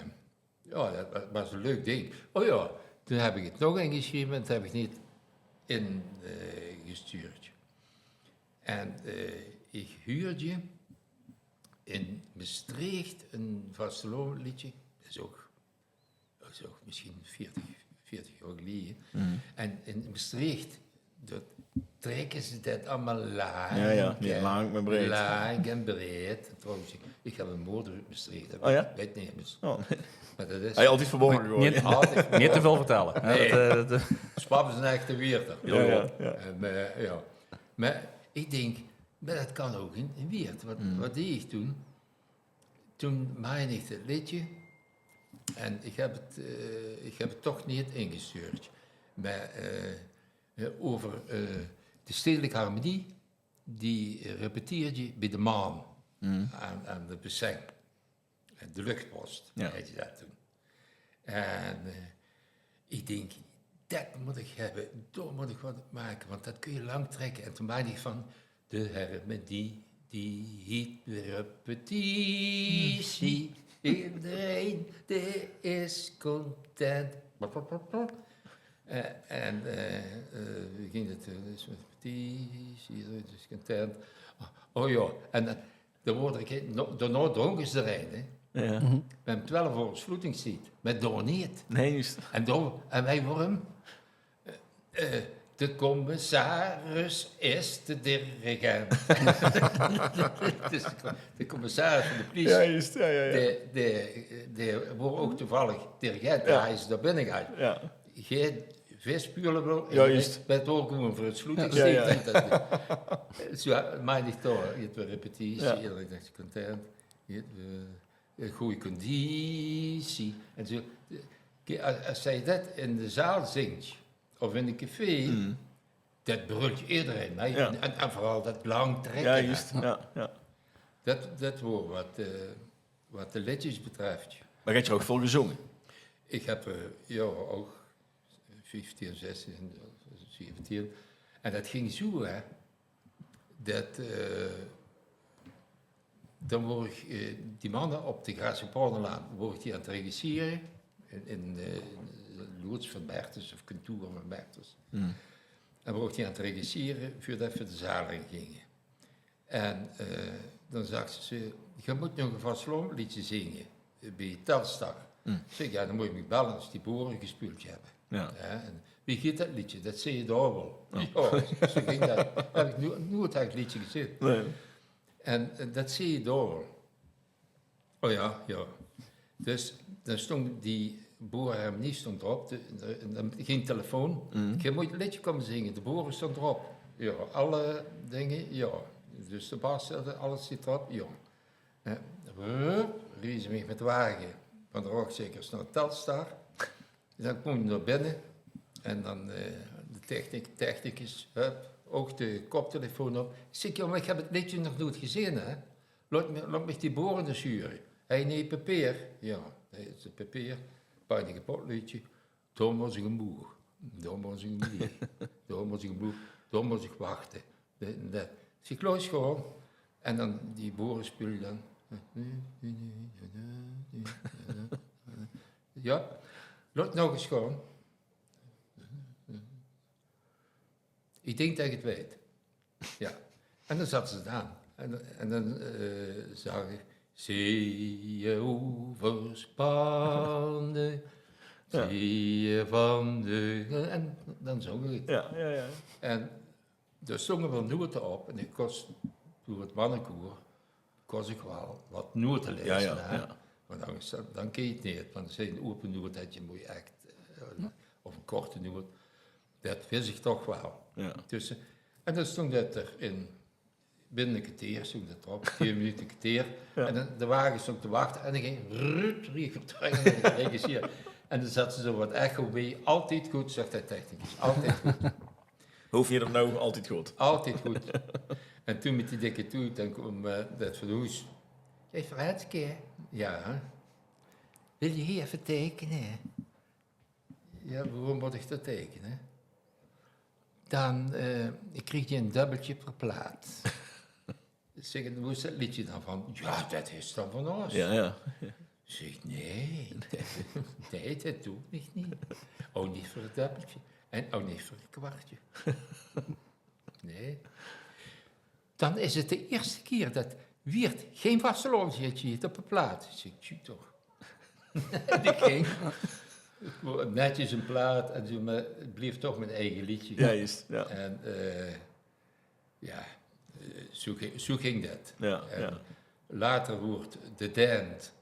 jao, det wa- waas ein leuk dink. Oh jao, toen höb ich 't nog ingesjreve, en det höb ich neet in eh, gestuurd. En eh, ich huurde in Mestreech ein vastelaovesleedje. Det is ouch, det is ouch mesjien veertig, veertig jaor geleje. En in Mestreech, dao trèkke ze det allemaol lank, Jao, jao, neet lank, mer breid. Lank en breid. Trouwens, ich, ich höb ein moder oet Mestreech. Det Oh jao? weit nemes. Oh. Mer det is Hae altied verbaonge gewore. Neet, neet te väöl vertèlle. Hè. Nae. Det, eh, det, eh, Pap is ein echte Wieërter. Jao, jao, jao. En, eh, jao. Mer ich dink, mer det kan ouch in, in Wieërt. Wat, wat deej ich toen? Toen maaide ich det leedje. En ich höb 't, eh, ich höb 't toch neet ingestuurd. Mer eh, eh, euver eh, de Stedelike Harmonie, die repeteerde bie de Maan aan, aan de Besseng. Eh, de Luchtpost, Jao. Heette det toen. En eh, ich dink, det mót ich höbbe, dao mót ich get op make, want det kóns se lank trèkke. En toen maaide ich van, de harmonie, die heet repetitie. Ederein, dae is content. Pop, pop, pop, pop. Eh, en eh, eh, wie ging det? Eh, is repetitie, iederein is content. Oh, oh jao, en eh, dao woort ich, no- daonao drónke ze d'r ein, hè. Jao. Veer höbbe twelf oor sloetingstied, mer dao neet. Nae, juust. En, dao, en wae, waorum? Eh, de commissaris is de dirigent. Dus de, de commissaris van de pliesie, Jao, juust. Jao, jao, jao. dae, dae, dae woor ouch toevallig dirigent. Jao. Hae is dao binne gegange. Jao. Gein vispuule wol. Jao, juust. Bèt welkom veur 't sloeting. Jao, jao. Zwaar, maaide ich toch, 't weer repetitie, Jao. iederein dach, content. 't Weer eh, gooj conditie. En zoe. Kiek, es, es se det in de zaal zings, of in ein café, det brult ederein mei. Jao. En, en veural det lang trèkke, Jao, hè. juust. Jao, jao. Det, det woor wat, eh, wat de leedjes betröf. Mer geer höb ouch väöl gezónge? Ich höb, eh, jao, ouch vieftieën, zestieën, zeventieën. En det ging zoe, hè. Det, eh, dan woor ich, eh, die manne op de Graafse Polderlaan, woor ich die aan 't regissere. In, in eh, loods van Bertens of kantoor van Bertens. En woor ich die aan 't regissere, veurdet veer de zaal in ginge. En eh, dan zag ze, geer mót nog ein vastelaovesleedje zinge, eh, bie Telstar. Ich zèk, jao, dan mót geer mich belle es die Bore gespeuld höbbe. Jao. Jao, en wie geit det leedje? Det zeen ze dao waal. Jao, zoe ging det. Höb ich noe- noeit ech 't leedje gezeen. Nae. En eh, det zeen ze dao waal. Oh jao, jao. Dus dan stóng die Bore Harmonie stóng d'rop, de, de, en dan ging 't telefoon. Geer mót 't leedje kómme zinge, de Bore stónge d'rop. Jao, alle dinger, jao. Dus de bas, eh, alles zit d'rop, jao. Eh, rup, reis ich mich mit de wage van de Rockzakers nao Telstar. Dan kóm ich nao binne en dan eh, de techniek, technicus, hup, ouch de koptelefoon op. Ich zèk, jao, mer ich höb 't leedje nog noeit gezeen, hè. Laot mich, laot mich die Bore ins hure. Höbs se papeer? Jao, hae haet 't papeer. Pak ich 't potleedje. Dao waas ich aan 't boege. Dao waas ich aan 't boege. Dao waas ich aan 't boege. Dao waas ich wachte. Det, det. Zèk, laot ins gaon. En dan die Bore speulde dan. Jao, laot nog ins gaon. Ich dink det ich 't weit. Jao. En dan zatte ze 't aan. En, en dan eh, zag ich, zeeë euverspanne, zeeë van de... En dan zóng ich 't. Jao, jao, jao. En dao stónge waal noete op. En ich kós, door 't mannekoer, kós ich waal wat noete laeze, Jao, jao, hè. jao. Want angers dan, dan kins se 't neet. Want 't zeen ope noete det se mós ech, eh, of ein korte noet. Det wis ich toch waal. Jao. Dus, eh, en dan stóng det d'r in, binne ein kerteer stóng det d'rop, tieën minute, kerteer. En dan, de wage stóng te wachte en dan ging ruut, riep vertrekken nao de regisseur. En dan zatte ze zoe wat echo bie. Altied good, zag de technicus. Altied good. Hoof geer det noe altied good? Altied good. En toen mit die dikke toet, dan koom eh, det van Hoes. Zèk, Frenske. Jao, hè? Wil je hier even tekenen? Ja, waarom moet ik dat tekenen? Dan eh, krijg je een dubbeltje per plaat. Zeg, en hoe is dat liedje dan van? Ja, dat is dan van ons. Ja, ja. Zeg, nee, nee, dat doe ik niet. Ook niet voor het dubbeltje. En ook niet voor het kwartje. Nee. Dan is het de eerste keer dat Wiert geen vastelaovesjitje het op de plaat. Zeg, tjie toch. En ik ging. Netjes een plaat en zo, maar het bleef toch mijn eigen liedje. Ja, juist. Ja. En eh, ja, eh, zo ging, zo ging dat. Ja, En ja. Later woort de Dent,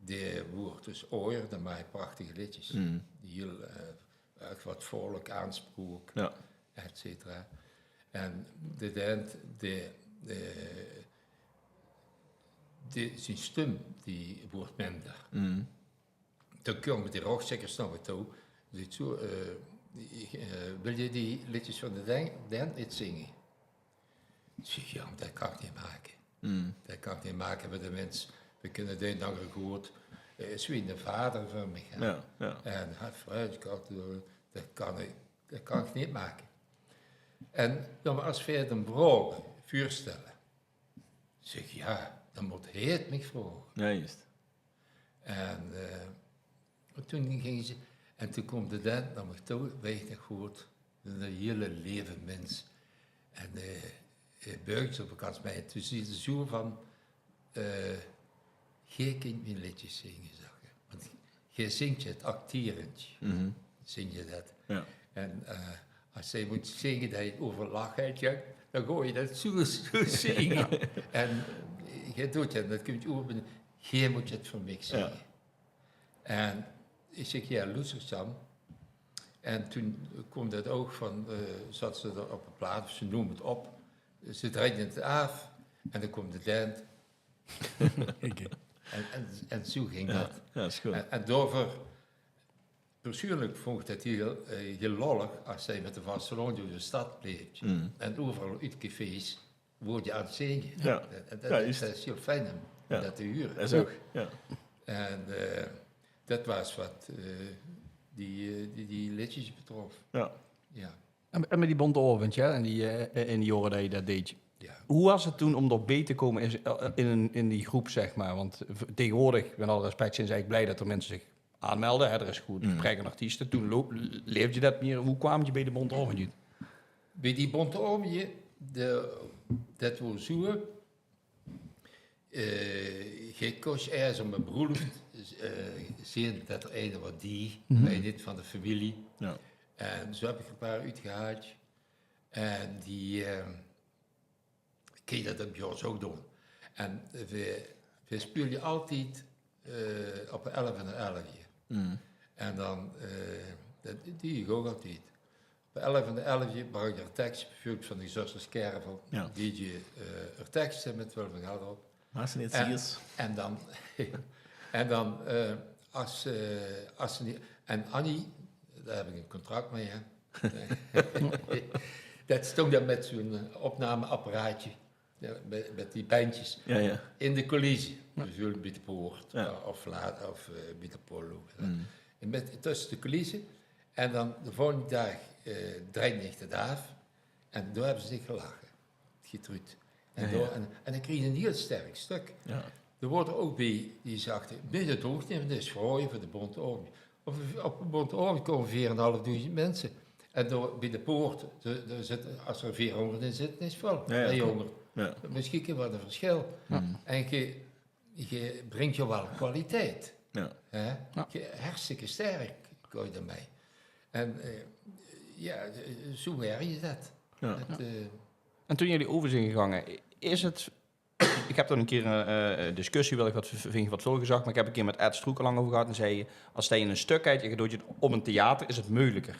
die woort dus ooier, dan maak je prachtige liedjes. Mm. Die heel eh, echt wat volk aansprook, Ja. et cetera. En de Dent, die, eh, die, zijn stem, die wordt minder. Mm. Dan komen die rogzekkers naar me toe. Zegt zo, eh, eh, wil je die liedjes van de Den- Dent niet zingen? Ik zeg, ja, maar dat kan ik niet maken. Mm. Dat kan ik niet maken met de mens. We kunnen de andere goed. Eh, is wie een vader voor mij. Hè? Ja, ja. En hij fruit, ik had, eh, dat kan ik, dat kan ik niet maken. En dan maar als wij het hem vragen, voorstellen. Zeg, ja, dan moet hij het mij vragen. Ja, juist. En eh, toen gingen ze, en toen kwam de Dent naar me toe, weet ik nog goed, een hele leve mens. En eh, hij buigde zich op elkaar mee. Toen zei hij zo van, eh, "Jij kent mijn liedjes zingen," zag hij. "Want jij zingt het acterend, Mhm. zing je dat." Ja. En eh, als zij moet zingen dat je het overlach hebt, ja, dan gooi je dat zo, zo zingen. En jij doet het, dat komt over, "Jij moet het voor mij zingen." Ja. En ik zeg, "Ja, loester dan." En toen kwam dat ook van, eh, zat ze er op een plaat, of ze noemde het op. Ze draaide het af en dan kwam de Dent. En, en, en zo ging Ja, dat. Ja, is goed. En, en daarvoor, persoonlijk vond ik dat heel, eh, heel lollig als zij met de vastelaovend door de stad bleef. Mm. En overal uit cafés woord je aan het zingen. Ja. En, en dat, Ja, is, juist. Dat is heel fijn om Ja. dat te huren. Dat is ook. Ja. En eh, dat was wat eh, die, eh, die, die liedjes betrof. Ja. Ja. En, en met die Bonte Aovendj, ja, en die, eh, in die jaren dat je dat deed. Ja. Hoe was het toen om daarbij te komen in, in, in die groep, zeg maar? Want v- tegenwoordig, met alle respect, zijn ze eigenlijk blij dat er mensen zich aanmelden. Hè? Er is goed Mm. gebrek aan artiesten. Toen lo- leefde dat meer. Hoe kwam je bij de Bonte Aovendj? Bij die Bonte Aovendj, de, dat woor zo. Eh, je koos eerst op een broeloft eh, zien dat er een wat die, Mhm. bij dit van de familie. Ja. En zo heb ik er een paar uitgehaald. En die, eh, keek dat op Jos ook doen. En we, we speelden altijd eh, op de elf en de elf. Mm. En dan, eh, dat, die ik ook altijd. Op de elf en de elf bracht je er tekst, bijvoorbeeld van de zusters Kervel, Ja. die je eh, er teksten met Wil van Gelder op. Maar ze niet En- zie is. En dan, en dan eh, als, eh, als ze niet, en Annie, daar heb ik een contract mee, hè. Dat stond dan met zo'n eh, opnameapparaatje, ja, met, met die bandjes, Ja, ja. in de coulissen. Dus bij de poort Ja. eh, of, laat, of eh, bij de polo. Mm. En met, tussen de coulissen. En dan de volgende dag eh draaide ik het af. En daar hebben ze zich gelachen. Getruud. En, Ja, ja. Door, en, en dan kreeg je een heel sterk stuk. Ja. Er worden ook bij die zachten, bij de doornemen, dat is voor je, voor de Bonte Aovendj. Op, op de Bonte Aovendj komen veer en een half duizend mensen. En door, bij de poort, de, de zit, als er veerhonderd in zitten, is het vol. Ja, ja, Tweehonderd. Ja. Misschien wat een verschil. Mm. En je, je brengt je wel kwaliteit. Ja. Hè? Ja. Je, hartstikke sterk, kon je daarmee. En eh, ja, zo werk je dat. Ja. Het, eh, En toen jullie over zijn gegaan, is het... Ik heb dan een keer een eh, discussie, wil ik wat v- vind ik wat veel gezegd, maar ik heb een keer met Ed Stroekelang over gehad en zei: als hij een stuk kijkt en je doet het op een theater, is het moeilijker.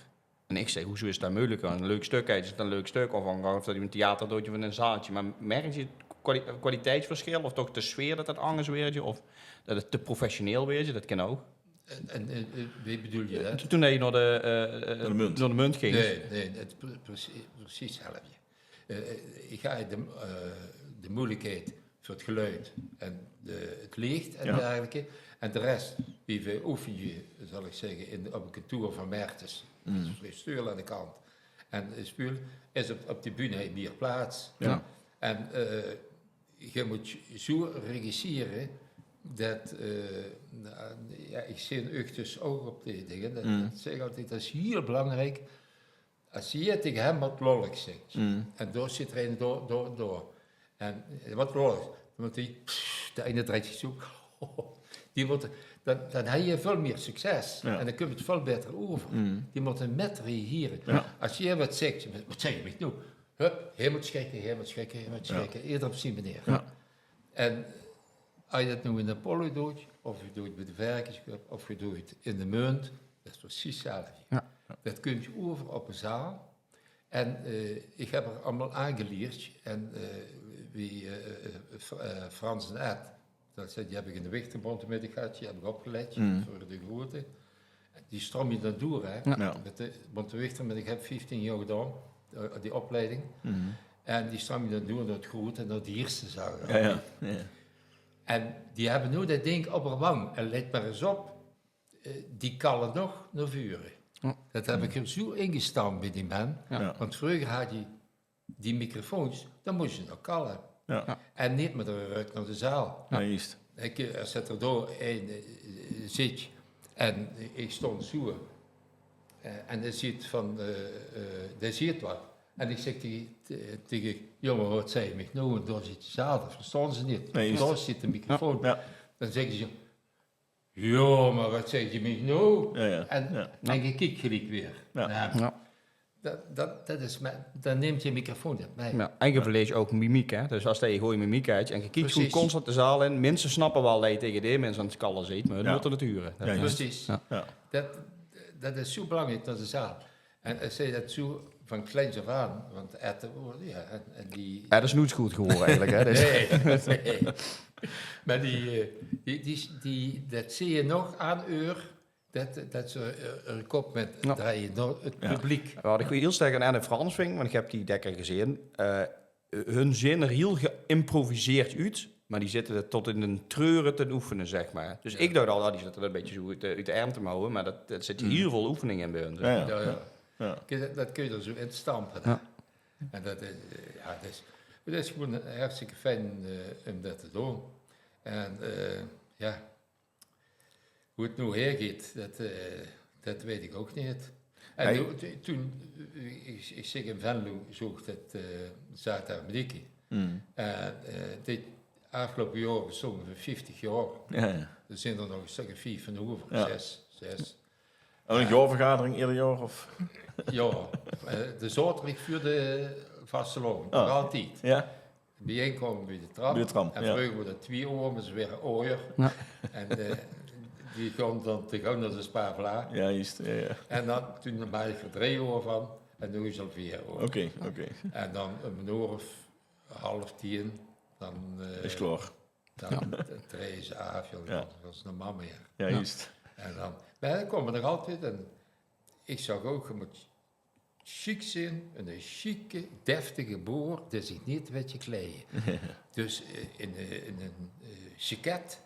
En ik zei: hoezo is dat moeilijker? Een leuk stuk kijkt, is het een leuk stuk? Of dan of dat je een theater doet of in een zaaltje. Maar merk je kwali- kwaliteitsverschil of toch de sfeer dat het anders werd? Of dat het te professioneel werd? Dat kan ook. en, en, en, eh, wie bedoel je dat? Toen hij naar de, eh, eh, Naar de Munt. Naar de Munt ging. Nee, nee, het pre- precies, precies hetzelfde. Eh, ik ga de, eh, de moeilijkheid tot geluid en de, het licht en dergelijke. En de rest, wie we oefenen, zal ik zeggen, in, op een kantoor van Mertens. Dus twee stoelen aan de kant en een spul, is op, op de bühne heb je meer plaats. En eh, je moet zo regisseren dat, eh, nou, ja, ik zie een uchters ook op die dingen. Dat, dat zeg ik altijd, dat is heel belangrijk. Als je tegen hem wat lolligs zegt, en door zit er een door, door, door. En wat lolligs, want die, pss, de ene draait zich zo. Die moet, dan, dan heb je veel meer succes. En dan komt het veel beter over. Die moeten met reageren. Als je wat zegt, wat zeg je nou? Hup, hij moet schrikken, hij moet schrikken, hij moet schrikken. Ieder op zijn manier. En als je dat nou in de pollo doet, of je doet het bij de verkenscup, of je doet het in de munt, dat is precies hetzelfde. Dat komt je over op een zaal. En eh, ik heb er allemaal aangeleerd. En eh, wie eh, eh, Fr- eh, Frans en Ed, dat zei, die heb ik in de Wichterbond middag gehad, die heb ik opgeleid voor de grote. Die stroom je dan door, hè? Met de, want de Wichter, ik heb vijftien jaar gedaan, eh, die opleiding. En die stroom je dan door naar het grote en naar de eerste zaal. Ja, ja. Ja. En die hebben nu dat ding op de wang. En let maar eens op, eh, die kallen nog naar voren. Dat heb ik er zo ingestampt bij die man. Ja. Want vroeger had je die microfoons, dan moest je nog kallen. Ja. En niet met de rug naar de zaal. Ja, juist. Ik, eh, als het er door een eh, zit en ik stond zo, eh, en hij ziet van, eh, eh, hij ziet wat. En ik zeg tegen, te- tegen jongen, wat zei je mij nou? En daar zit de zaal, dat verstaan ze niet. Nee, juist. Daar zit de microfoon. Ja. Dan zeggen ze, ja, maar wat zei je mij nou? Ja, ja. En, Ja. en je kijkt gelijk weer. Ja. Ja. Ja. Dat, dat, dat is, met- dan neemt je microfoon dat mee. Ja, en je verleest ook mimiek, hè. Dus als je goeie mimiek hebt en je kijkt gewoon Precies. constant de zaal in, mensen snappen wel dat je tegen die mensen aan het kallen zit, maar hun Ja. moeten het huren. Dat Ja, is- juist. Precies. Ja. Dat, dat is zo belangrijk naar de zaal. En als zij dat zo van kleins af aan, want eten worden, ja, en, en die... Ja, dat is nooit goed geworden eigenlijk, hè. Dus- Nee, nee. Maar die, eh, die, die, die, dat zie je nog aan uur, dat, dat ze eh, hun kop met Ja. draaien door het Ja. publiek. Wat ik heel sterk aan Anne Frans vind, want ik heb die dekker gezien. Eh, hun zien er heel geïmproviseerd uit, maar die zitten het tot in een treuren te oefenen, zeg maar. Dus ik dacht al, oh, die zitten er een beetje zo uit de, uit de erm te mouwen, maar dat, dat zit heel veel oefening in bij hun. Ja, ja. Ja, ja. Ja. Kijk, dat, dat kun je er zo in stampen. Hè? Ja. En dat is, eh, ja, dat is, dat is gewoon hartstikke fijn eh, om dat te doen. En eh, ja, hoe het nu hergeet, dat, eh, dat weet ik ook niet. En Hey. toen- toen, toen, eh, ik, ik zeg in Venlo, zocht het eh Zuid-Amerika. Mm. En eh, dit afgelopen jaar bestonden we vijftig jaar. Ja, ja. Er zijn er nog een stuk of vijf van over, Ja. zes, zes. Oh, een jaarvergadering ieder jaar? Of? Ja, eh, de zaterdag voor de vastelaovend, Ah. nog altijd. Ja? Bijeenkomen bij de tram. Bij de tram, En ja. Vroeger was dat twee oor, maar ze waren ooier. Ja. En eh, die gaan dan te gauw naar de Spaarvla. Ja, juist. Ja, ja. En dan, toen maakte ik er drie oor van. En nu is het al vier oor. Oké, oké. En dan om een oor of half tien, dan eh, Is klaar. dan treden ze af, joh. Ja. Dat is normaal meer. Ja, juist. En dan, maar dan komen we nog altijd. En ik zag ook, je moet chic zijn, een chique, deftige boer die zich niet weet te kleden. Dus eh, in, eh, in een eh, jacket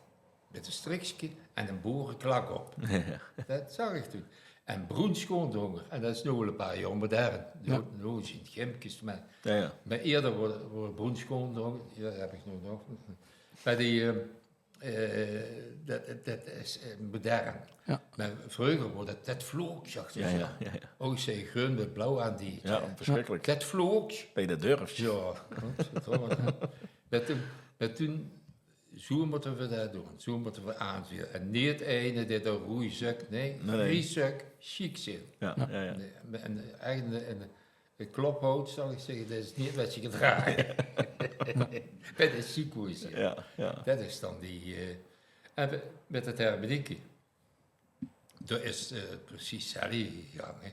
met een strikje en een boerenklak op. Dat zag ik toen. En broen schoondronger. En dat is nu al een paar jaar modern. Nu, Ja. nu zien gimkes, maar, Ja, ja. maar eerder worden, worden broen schoondronger. Ja, dat heb ik nu nog. Maar die, eh, eh, dat, dat is eh, modern. Ja. Maar vroeger wordt het, dat vloog, zag ze Ja, zo. ja, ja, ja. Ook zei groen met blauw aan die. Ja, verschrikkelijk. Dat vloog. Ben je dat durf? Ja, godverdomme. Maar toen, maar toen, zo moeten we dat doen. Zo moeten we aanvullen. En niet ene die de roei zak, nee, Nee, nee. Drie zak, chic zijn. Ja, ja, ja. Nee, en eigen een, een klophout, zal ik zeggen, dat is niet wat je gedragen. Bij de ziekenhuis. Ja, ja. Dat is dan die... eh, en we- met het hermenieke, dat is eh, precies hetzelfde gegaan. Hè.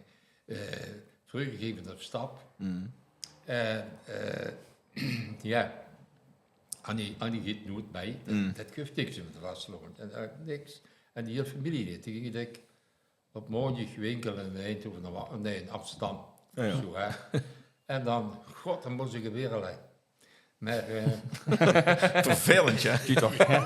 Eh, vroeger gingen we op stap. Mm. En eh, ja, Annie, Annie gaat nooit mee. Dat, dat geeft niks om te vastlopen. En eh, niks. En die hele familie niet. Die gingen denk ik op maandag winkelen in Eindhoven, of wa- nee, in Amsterdam. Ja, ja. Zo, hè. En dan, god, dan moest ik er weer alleen. Mer, eh, Vervelend, jao. Doe toch, hè?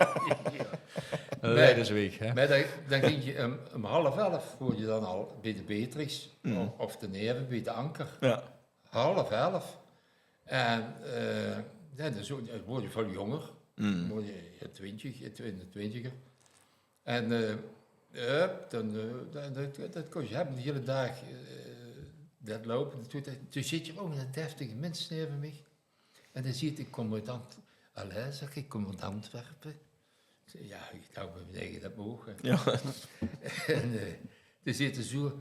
Leidensweeg, hè? Mer dan, dan góng se um, um half elf woor se dan al bie de Beatrix, of, of de Neve, bie de Anker. Jao. Half elf. En, eh, jao, dan zo-, dan woor se väöl jónger. Woor se in twintig, in de twintiger. En, eh, hup, dan, eh, dan, dat, dat kós se höbbe, de hiele daag, eh, dat loupe. Toen, toen zit d'r ouch 'ne deftige mins neve mich. En dae zeet: "Ich kóm oet Ant-, allee," zag ich, "ich kóm oet Antwerpe." Ich zèk: "Jao, ich dach bie mich eige, dat moog, hè." Jao. En, eh, dae zeet zoe,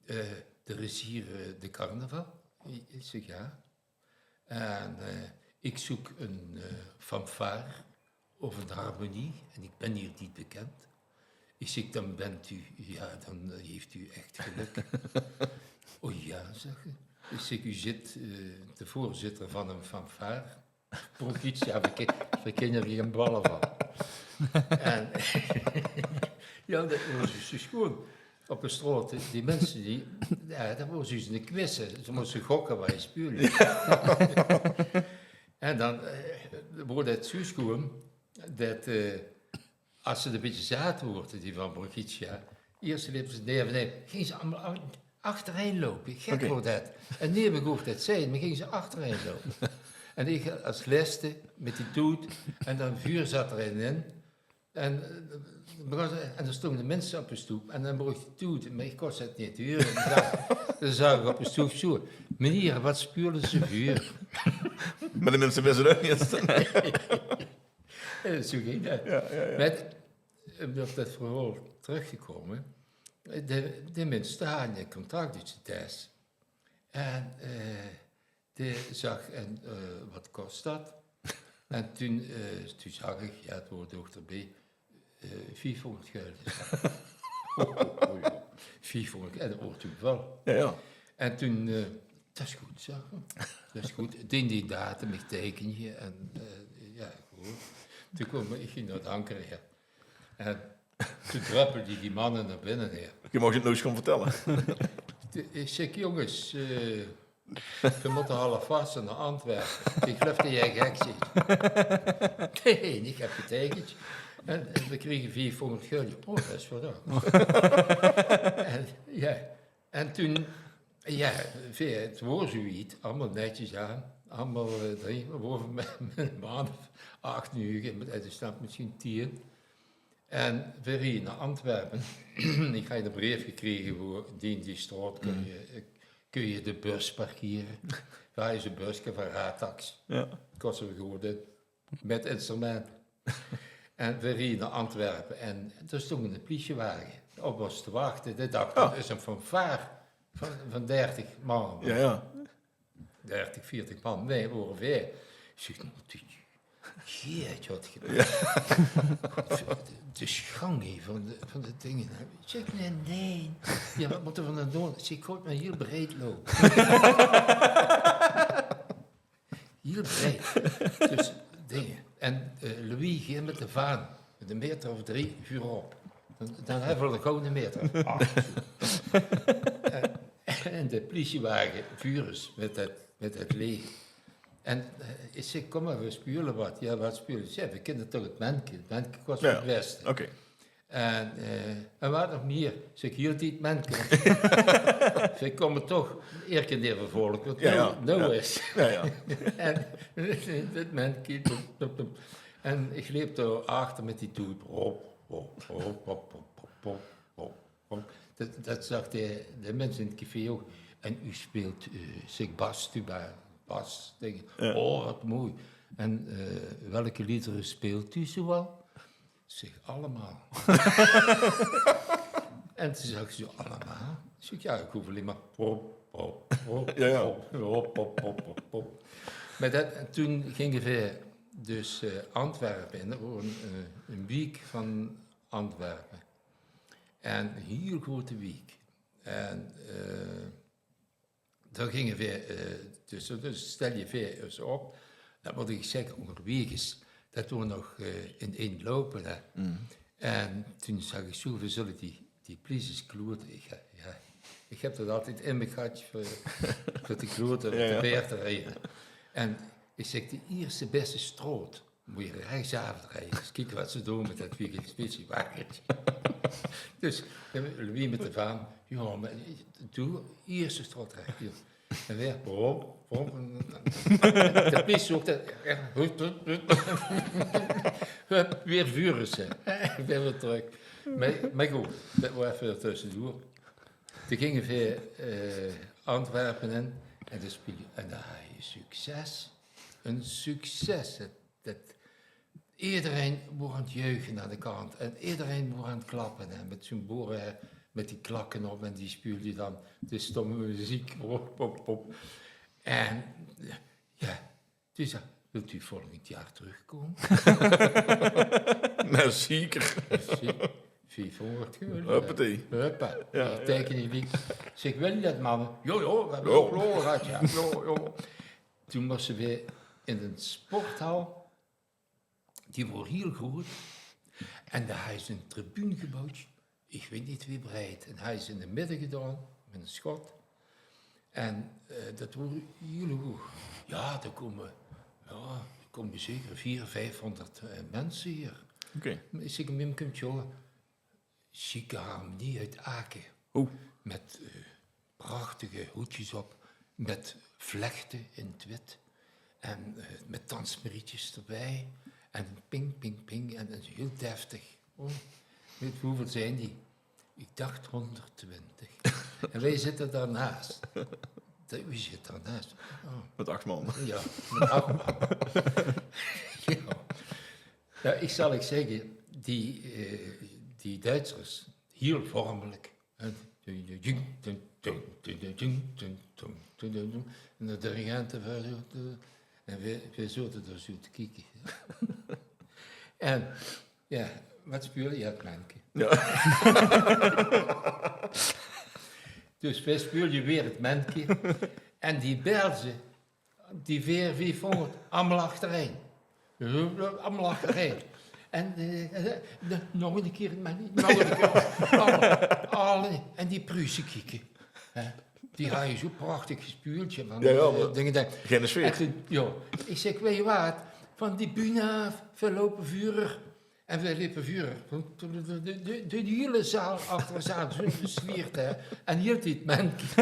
eh: "D'r is hie, eh, de carnaval." Ich, ich zèk: "Jao." En, eh, "Ich zeuk 'n, eh, fanfaar of 'n harmonie en ich bön hie neet bekènd." Ich zèk: "Dan bent u, ja, dan, eh, heeft u echt geluk." "O ja," zag 'r. Ich zèk: "U zit, eh, de voorzitter van 'n fanfaar." Bronchitis, jao, veer kin-, veer kinne d'r gein balle van. En, jao, dat woor zoe, zoe sjoen. Op de straot, die, die minse, die, jao, dat woor zoe 'ne quiz, hè. Ze móste gokke wat se speulde. En dan, eh, woor dat zoe sjoen, dat, eh, es ze 'n bietje zaat woorte, die van Bronchitia, iers lepe ze neve-neve, ginge ze allemaol ach-, achterein loupe. Gek woor dat. En nemes hoofde dat te zègke, mer ginge ze achterein loupe. En ich es lèste mit die toet, en dan vuur zaat d'r ein in. En, eh, begós, en d'r stónge minse op de stoep, en dan broch die toet, mer ich kós 't neet hure. En dan zag, dan zag ich op de stoep zoe: "Meneer, wat spuule ze vuur?" Mer de minse wiste 't ouch neet. Eh, zoe góng dat. Jao, jao, jao. Mer, eh, um op dat verhaol trök te kómme, eh, de, de mins, dae haw 'n contract oet zien tes. En, eh, dae zag: "En, eh, wat kos dat?" En toen, eh, toen zag ich, jao, 't woord hoort d'rbie, eh, viefhóngerd gulje. O, o, o, jao. Viefhóngerd, en dat woor toen väöl. Jao, jao. En toen, eh, "Dat is good," zag 'r. "Dat is good." Dien die datum, ich teikende en, eh, jao, good. Toen kómme, ich góng nao 't Anker, jao. En toen druppelde die manne nao binne, hè. Doe mós 't noe ins gaon vertèlle. De-, ich zèk: "Jónges, eh, veer mótte halfvaste nao Antwerpe." "Ich geluif det geer gek zeet." "Nae, ich höb geteikend. En, en veer kriege viefhóngerd gulje." "O, det is waal." En, jao, en toen, jao, veer, 't woor zoe wied, allemaol netjes aan. Allemaol, eh, drie, veer wore mit, mit 'n man of ach, nuuge, mit, eh, de stap mesjien tieën. En veer rieje nao Antwerpe. Ich haw 'ne breef gekrege veur die, die straot kóns se, eh, kóns se de bus parkere. Veer hawwe zoe'n buske van Ratax. Jao. Kóste veer good in. Mit instrument. En veer rieje nao Antwerpe. En dao stóng 'ne plisiewage op ós te wachte. Dae dach: "Det is 'n fanfaar van, van dertig man." Jao, jao. Dertig, veertig man. Nae, 't wore veer. Ich zèk: "Noe, dit, jeetje, wat gebeurt?" Jao. De sjang hie van de, van de dinger. Ich zèk: "Nae, nae." "Jao, wat mótte veer dan doon?" Ich zèk: "Good, mer hieël breid loupe." Hieël breid. Dus dinger. En, eh, Louis, geer mit de vaan, mit 'ne maeter of drie vuurop. Dan, dan höbbe veer de gouwe maeter. Ah, zoe. En, en de plisiewage, vuur ins mit det, mit det leech. En, eh, ich zèk: "Kóm mer, veer speule wat." "Jao, wat speule?" "Jao, veer kinne toch 't Menke. 't Menke kós 't bèste." Oké. En, eh, en wat nog mieër, zèk ich, hieël tied Menke. Veer kómme toch ierke neve volk, wat noe, noe is. Jao, jao. En det Menke, plop, plop, plop. En ich leep dao achter mit die toet. Hop, hop, hop. Det, det zag de, de mins in 't café ouch. "En u speelt," eh, zèk ich, "bas, tuba, bas." Zèk ich: "O, wat mooi. En, eh, welke liederen speelt u zoal?" Zèk ich: "Allemaol." En toen zag ze: "Allemaol?" Zèk ich: "Jao, ich hoof allein mer hop, hop, hop, hop, hop, hop." Mer det, en toen ginge veer dus, eh, Antwerpe in. Det woor 'n, eh, 'n wiek van Antwerpe. En 'n hieël groeëte wiek. En, eh, dao ginge veer, eh, tösse, dus stèl dich veur, ós op. Det mót ich zègke, óngerwaeg is, det woor nog, eh, in ein loupe, hè. En toen zag ich zoe: "Veer zulle die, die pliesjes kloerte." Ich, eh, jao, ich höb det altied in mich gehad veur, veur te kloerte, te paerd te rieje. En Ich zèk: "De ierste bèste straot. Mós se rechsaaf rieje. Ins kieke wat ze doon mit dat wiegeldspitsjewagentje." Dus, eh, wie mit de vaan. "Jao, mer doe, ierste straot rech." Jao. En weer, hop, hop. En dat is ouch dat, jao, hup, hup, hup. Hup, weer vure ze. Weer, weer trök. Mer, mer good, dat waor effe tössedoor. Toen ginge veer, eh, Antwerpen in en toen speelde, en dao haaj se succes. Ein succes. Dat, dat, ederein waor aan 't juiche aan de kant en ederein waor aan 't klappe, hè, mit zoe'n boere, hè, mit die klakke op en die speelde dan de stomme meziek, pop, pop, pop. En, jao, toen zag: "Wilt u volgend jaar terugkomen?" Mer zeker. Veerhóngerd gulde. Huppatee. Huppa. Jao, jao. Teikening die. Zèk: "Wilt u dat, mama?" "Jao, jao, veer höbbe ouch klaor gehad, jao." Jao, jao. Toen waore veer in ein sporthal. Die waor hiel groet. En dao haje ze ein tribune geboewd. Ich weit neet wie breid. En haje ze in de midde gedaon, mit ein schot. En, eh, dat waor hiel hoeg. "Jao, dao kómme, jao, dao kómme zeker veer, viefhóngerd, eh, minse hie." Oké. Ich zèk: "Mim kump, jao." Sjieke harmonie oet Aken. Oeh. Mit, eh, prachtige hoedjes op, mit vlechte in 't wit. En, eh, mit dansmarietjes d'rbij. En ping, ping, ping. En, en hiel deftig. Oh, weit geer wieväöl zeen die? Ich dach hóngerdtwintig. En veer zitte daonaas. Dat, veer zitte daonaas. Oh. Mit ach man. Jao, mit ach man. Jao. Jao, ich zal uch zègke, die, eh, die Duitsers, hiel vormelik, hè, en de dirigente, en veer, veer zote dao zoe te kieke. En, jao, wat speule? Jao, 't Menke. Jao. Dus veer speulde weer 't Menke. En die Belze, die veer, viefhóngerd, allemaol achterein. Allemaol achterein. En, eh, eh, de, nog ein kier, mer neet, nog ein kier. Alle, alle, en die Pruuse kieke. Hè? Die haje zoe prachtig gespeuld, hè, van, jao, jao, eh, mer dinge, dao. Gein sfeer. En toen, jao, ich zèk: "Weit geer waat? Van die bühne aaf, veer loupe veurer." En veer lepe veurer. De, de, de, de, de hiele zaal achter ós aan, zoe gesfeerd, hè. En hiel de tied Menke.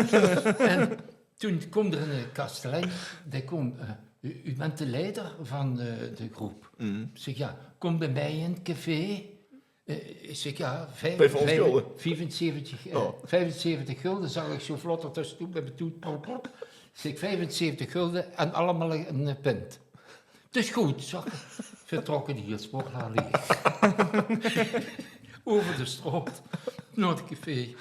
En toen kump d'r eine kastelein, dae kump, eh: "U, u bent de leider van, eh, de groep." Zèk: "Jao, kom bij mij in 't café." Eh, ich zèk: "Jao, vief-, vief-, viefenzeventig, eh, viefenzeventig gulde," zag ich zoe vlot d'r tössedoor mit mien toet, plop, plop. Zèk: "Viefenzeventig gulde en allemaol ein, ein pint." "'t Is good," zag 'r. Veer trokke de hiel sporthal leeg. Euver de straot nao 't café.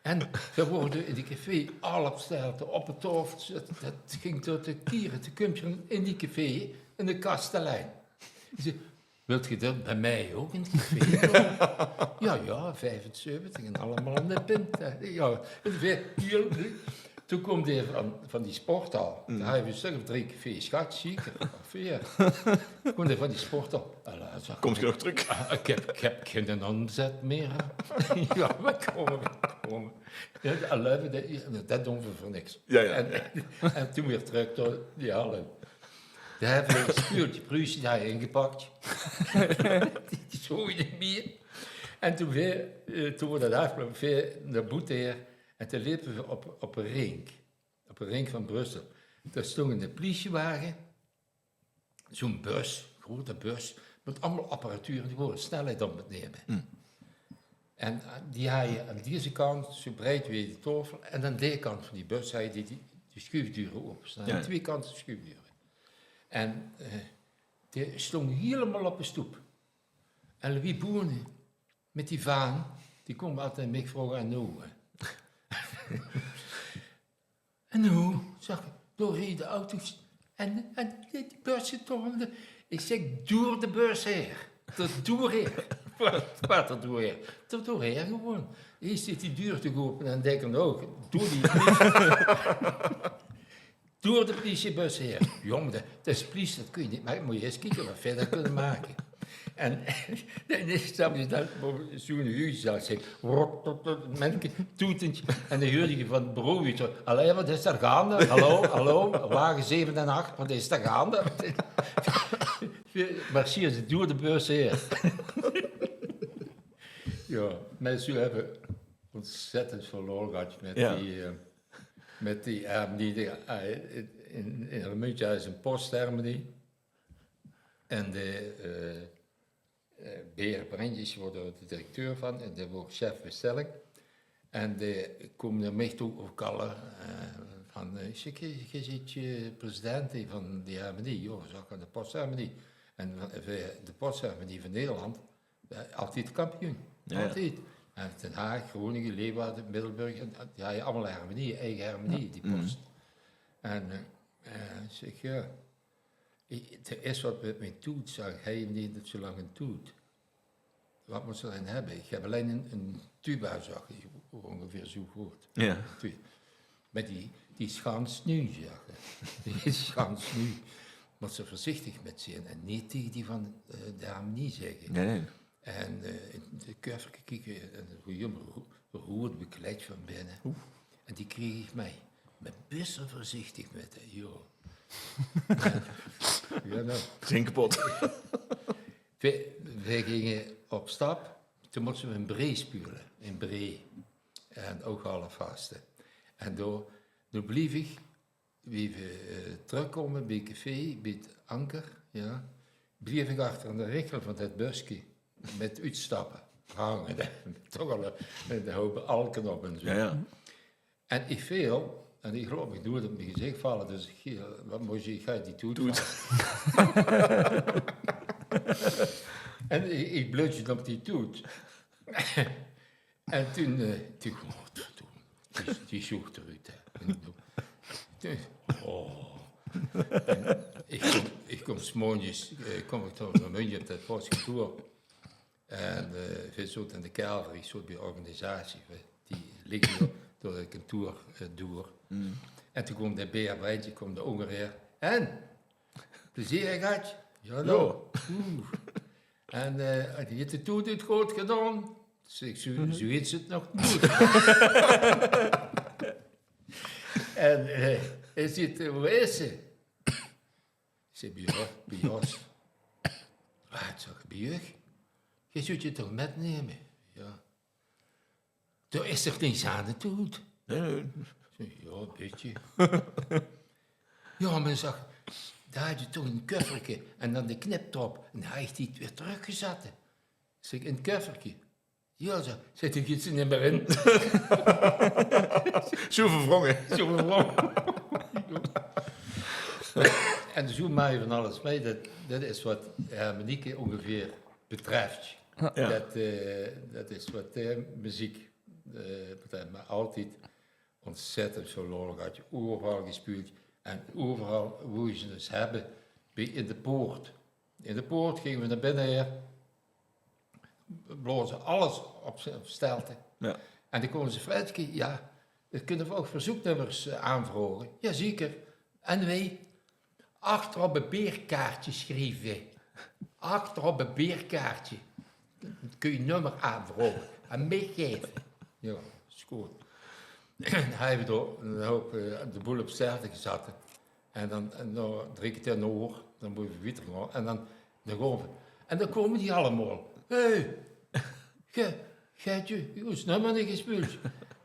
En veer woorte in die café allemaol besteld, op de taofel. 't, 't ging tot de kiere, de kump in die café, en de kastelein. Die zag: "Wilt geer dan bij mij ook in 't café komen?" "Jao, jao, viefenzeventig en allemaol ein pint, hè." Jao, en veer hiel Toen kump d'r van, van die sporthal. Dao haje veer ein stök of drie cafés gehad, zeker. Of veer. Kump d'r van die sporthal. "Alain," zag 'r, "kóms se nog trök?" "Ah, ich höb, ich höb geine ómzèt mieë." "Jao, veer kómme, veer kómme." Jao, Alain, dat, dat doon veer veur niks. Jao, jao, en, jao. En toen weer trök door die hal in. Dao höbbe veer ein spuultje Pruuse dao ingepak. Die, die zoge neet mieë. En toen weer, eh, toen weer dat aafgeloupe, weer nao boete haer. En toen lepe veer op, op de rink. Op de rink van Brussel. Dao stóng eine plisiewage. Zoe'n bus, groete bus, mit allemaol apparatuur. Die wouwe snelheid op 't neme. En, eh, die haje aan deze kant, zoe breid wie de taofel, en aan die kant van die bus haje die, die, die sjuufdeure ope staon. Jao. Aan twee kante sjuufdeure. En, eh, die stóng hielemaol op de stoep. En Louis Boenen, mit die vaan, die kump altied mich vraoge: "En noe, hè?" "En noe?" zag 'r, "dao rieje de auto's. En, en die, die busse tolle." Ich zèk: "Door de bus haer. Dao door haer." Waat, waat dao door haer? Dao door haer gewoon. Hie steit die deur te ope en dèk 'r nog. Door die, door de plisiebus haer. "Jóng, dat, dat is plisie, dat kóns se neet make. Mós se ins kieke waat veer dao kinne make." En dan is dat, dat zo'n huis, dat zegt, rot, tot, tot, menke, toetend. En dan huurde je van het bureau iets van: "Allee, wat is daar gaande? Hallo, hallo, wagen zeven en acht, wat is daar gaande?" Marcheer ze door de bus heen. Ja, mensen hebben ontzettend veel lol gehad met die, eh, met die harmonie. Die, eh, in, in Remunj is een postharmonie. En de, eh, eh, Beer Brentjes wordt er de directeur van en die wordt chef bestelling. En die komen naar mij toe ook al, eh, van, eh, "Zeg, je, je zit je president van die harmonie?" "Ja," zeg ik, "van de postharmonie." En van, eh, de postharmonie van Nederland, eh, altijd kampioen. Ja, ja. Altijd. En Den Haag, Groningen, Leeuwarden, Middelburg, en, en die hadden allemaal harmonie, eigen harmonie, die post. En, eh, eh, ik zeg, "Ja, ik, er is wat met mijn toet," zeg ik, "hij heeft niet zo lang een toet. Wat moet ze dan hebben? Ik heb alleen een, een tuba," zag hij, ongeveer zo groot. Ja. Twee. Maar die, die is gans nieuw, zag hij. "Die is gans nieuw. Moet ze voorzichtig met zijn en niet tegen die van, eh, de harmonie zeggen." Nee, nee. En, eh, in de kufferke kieken en hoe jammer, ro-, rood bekleed van binnen. En die kreeg ik mee. Maar best wel voorzichtig met, hè, joh. Ja, nou. Zin kapot. We, we gingen op stap. Toen moesten we in Bree spelen. In Bree. En ook half vaste. En door, toen bleef ik, wie we, eh, terugkomen bij het café, bij het Anker, ja, bleef ik achter aan de richel van het buske met uitstappen hangen. Toch al een, een hoop alken op en zo. Ja, ja. En ik veel, en ik geloof, ik doe het op mijn gezicht vallen, dus ik, eh, wat moet je, ik ga die toet. En ik, ik blutje op die toet. En toen, eh, toen, oh, toen, toen, die, die zoog eruit, hè. En toen, toen, oh. En ik kom, ik kom 's morgens, eh, kom ik door mijn muntje op dat postkantoor. En, eh, we zaten in de kelder, ik zat bij de organisatie, die liggen door, door het kantoor, eh, door. En toen kwam de Beer Brentje, kwam de ongeveer. "En? Plezier gehad?" "Ja, nou." "Oeh." "En, eh, had je de toet goed gedaan?" Zeg ik, "Zo, zo is het nog niet." En, eh, hij zegt, "Eh, waar is ze?" Ik zeg, "Bij jou, bij ons." "Wat?" zag ik, "Bij jou? Je zult je toch metnemen?" "Ja." "Daar is toch niks aan de toet?" "Nee, nee." Ik zeg, "Ja, een beetje." "Ja, maar," zag, "daar had je toch een kufferke en dan de knip erop en hij heeft die weer teruggezet." Zeg ik, "In het kufferke?" "Ja," zag, "zit er iets niet meer in." Zo verwrongen. Zo verwrongen. En zo maak je van alles mee. Dat, dat is wat harmonieke ongeveer betreft. Ja. Dat, eh, dat is wat, eh, muziek, eh, betreft. Maar altijd ontzettend veel lol gehad. Overal gespeeld. En overal woesten ze dus hebben. Bij, in de poort. In de poort gingen we naar binnen heen. Blaoze alles op, op stelte. Ja. En dan komen ze: "Fredske, ja, kunnen we ook verzoeknummers, eh, aanvragen?" "Jazeker." "En wij?" "Achter op een beerkaartje schrijven. Achter op een beerkaartje. Kun je nummer aanvragen. Aan mij geven." "Ja, is goed." En hij heeft door een hoop, eh, de boel op stelte gezet. En dan, en na drie kwartier, een oor, dan moeten we weer gaan. En dan, dan gaan we. En dan komen die allemaal. "Hé, ge, ge hebt je, ons nummer niet gespeeld."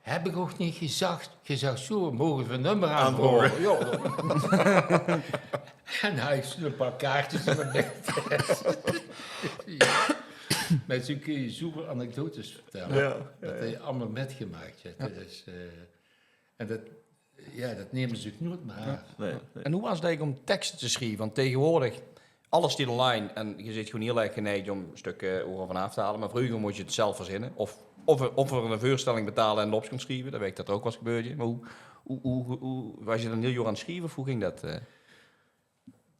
"Heb ik ook niet gezegd. Je zag zo, mogen we nummer aanvragen?" "Ja." En hij heeft een paar kaartjes in de bek. Ja. Maar zo kun je super anekdotes vertellen. Ja, ja, ja. Dat hij allemaal metgemaakt heeft. Ja. Dat is, eh, en dat, ja, dat nemen ze zich nooit meer aan. Nee, nee. En hoe was het eigenlijk om teksten te schrijven? Want tegenwoordig, alles staat online en je zit gewoon heel erg geneigd om stukken overal vanaf te halen. Maar vroeger moest je het zelf verzinnen. Of, of, of voor een voorstelling betalen en de opkomst schrijven. Dat weet ik dat er ook was gebeurd. Maar hoe, hoe, hoe, hoe, was je dan heel jong aan het schrijven of hoe ging dat, eh?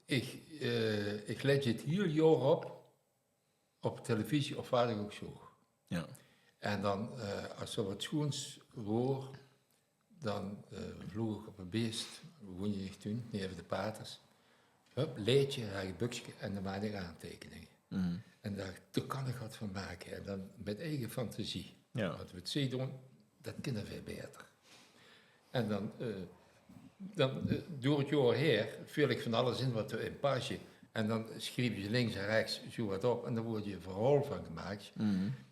Ik, eh, ik lette het heel jong op, op televisie of waar ik ook zoog. Ja. En dan, eh, als er wat schoons woor, dan, eh, vloog ik op een beest, woonde ik toen, neven de paters. Hup, leedje, had ik een bukske en dan maakte ik aantekeningen. Mhm. En dao, dao kan ich get van make. En dan mit eige fantasie. Jao. Want wat zie doon, dat kinne veer baeter. En dan, eh, dan, eh, door 't jaor haer völ ich van alles in wat d'r in passe. En dan sjrief ich links en rechs zoe wat op en dan wuuert d'r e verhaol van gemaak.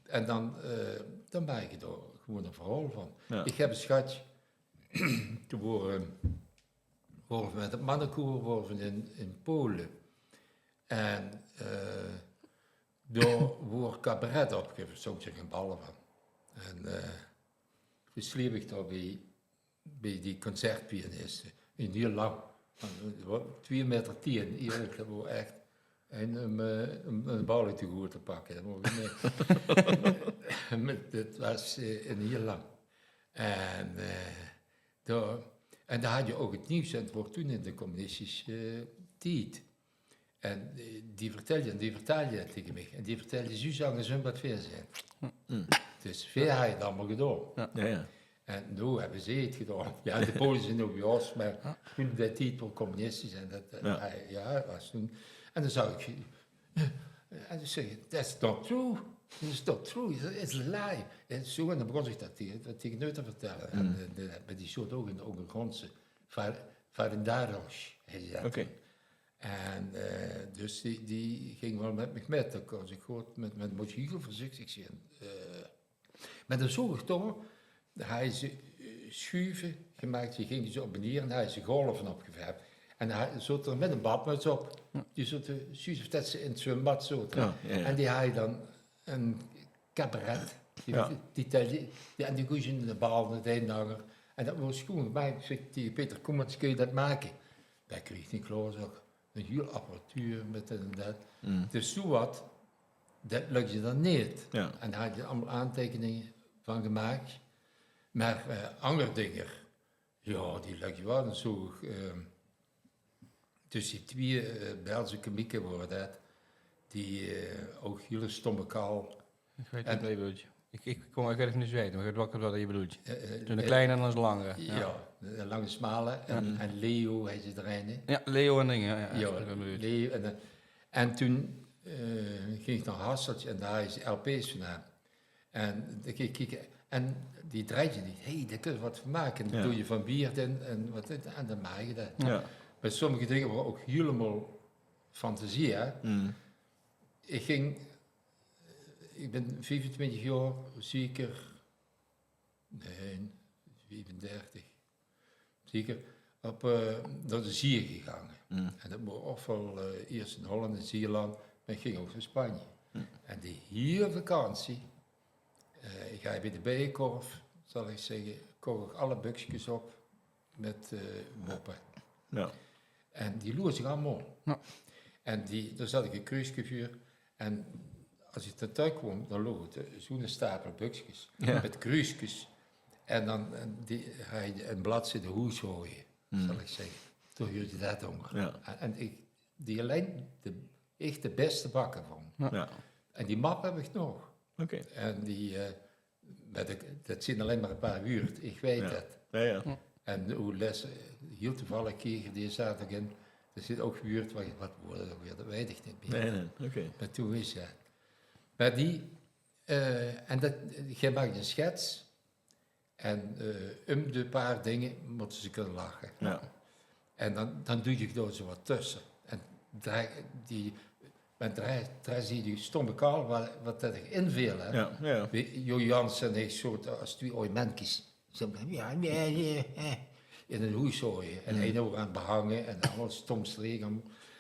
En dan, eh, dan maak ich dao gewoen e verhaol van. Jao. Ich höb ins gehad, toen wore, wore v'r mit 't mannekoer wore v'r in, in Pole. En, eh, dao woort cabaret opgeveurd, zoe zag ich 'n bal van. En, eh, toen sjleep ich dao bie, bie die concertpianiste. Ein hieël lang, van, eh, wat, twieë maeter tieën, ierlik, dat woor ech ein, um, eh, um, um bal te good te pakke. Dat woor neet. Mer dat woor, eh, ein hieël lang. En, eh, dao, en dao haaj ich ouch 't nuuts, en 't woor toen in de communistische, eh, tied. En, eh, die vertèlde, die vertèlde dat taenge mich. En die vertèlde zjuus angersóm wat veer zeen. Dus veer haje 't allemaol gedoon. Jao, jao. En noe höbbe ze 't gedoon. Jao, de Pole zeen noe bie ós, mer toen in dae tied woor communistisch en dat, eh, jao, dat woor toen. En dan zag ich, en dan zag ich, "That's not true. It's not true. It's a lie." En zoe, en dan begós ich dat taenge, dat taenge häör te vertèlle. En, eh, de, mer die zoot ouch in de óngergrondse Var-, Varendaros, haet ze dat. Oké. En, eh, dus die, die ging waal mit mich mit. Dao kós ich good mit, mer mós ich hieël veurzichtig zeen. Eh, mer dan zoog ich toch, dao haje ze, eh, sjuve gemaak, die ginge ze op en neer en haje ze golve opgeverf. En dao zoot d'r mit 'n badmuts op. Jao. Die zote zjuus of dat ze in 't zwumbad zote. Jao, jao, jao. En die haje dan 'n cabaret. Die, die tèlde, die, en die koos in de bal, de ein en de anger. En dat woor sjoen gemaak. Ich zèk taenge Peter Koemans: "Kins se dat make?" Dat kreeg ich klaor, zèk. 'n Hieël apparatuur mit dit en dat. Dus zoe wat, dat lukde dan neet. Jao. En dao haaj ich allemaol aanteikeninge van gemaak. Mer, eh, anger dinger, jao, die lukde waal. Dan zoog ich, eh, tösse die twieë, eh, Belse komieke wore dat, die, eh, ouch hieël stomme kal. Ich weit neet wae se bedoels. Ich, ich kóm, ich weit 't neet, mer ich weit waal waat se bedoels. Eh, eh, zoe'n kleine en 'ne lange. Jao, de lange smale en, en Leo haet ze d'r eine. Jao, Leo en dinger, jao, jao, ich weit waat se bedoels. Leo en, eh, en toen, eh, ging ich nao Hasselt en dao haje ze lp's van häöm. En dan ging ich kieke, en die drejje neet. "Hey, dao kinne v'r wat van make." En dan doon se van Wieërt in en wat, en dan maak se dat. Jao. Mer sommige dinger wore ouch hielemaol fantasie, hè. Ich ging, ich bön viefentwintig jaor zeker, nae, viefendertig, zeker op, eh, nao de zee gegange. En dat woor ofwaal, eh, iers in Holland en Zeeland, mer ich ging ouch nao Spanje. En die hieël vakantie, eh, ich haaj bie de Bijenkorf, zal ich zègke, koch ich alle bökskes op mit, eh, moppe. Jao. En die loos ich allemaol. Jao. En die, dao zat ich e kruuske veur. En es ich dan thoes kaom, dan loog d'r zoe'n stapel bökskes mit kruuskes. En dan, en die, haaj ich e bladzijde hoeshoje, zal ich zègke. Toen huurde dat ónger. Jao. En, en ich, die allein de, ich de bèste bakker vónj. Jao. En die map höb ich nog. Oké. En die, eh, mer dat, dat zeen allein mer e paar wäörd. Ich weit dat. Jao, jao. En wie les, eh, hieël toevallig kreeg ich die zaoterdig in. Dao zeen ouch wäörd, wat, wat wore dat ouch weer? Dat weit ich neet mie. Nae, nae, oké. Mer toen wis ich dat. Mer die, eh, en dat, geer maak 'n schets. En, eh, um de paar dinger mótte ze kinne lache. Jao. En dan, dan doon ich dao zoe wat tösse. En dao, die, mer dao, dao zeen die stomme kal, wat, wat dat ich inveel, hè. Jao, jao. Wie Jo Jansen en ich zote es twieë aoj menkes. Zoe, jao, jao, jao, jao. In 'n hoeshoje. En ein oor aan 't behange en allemaol stom streek.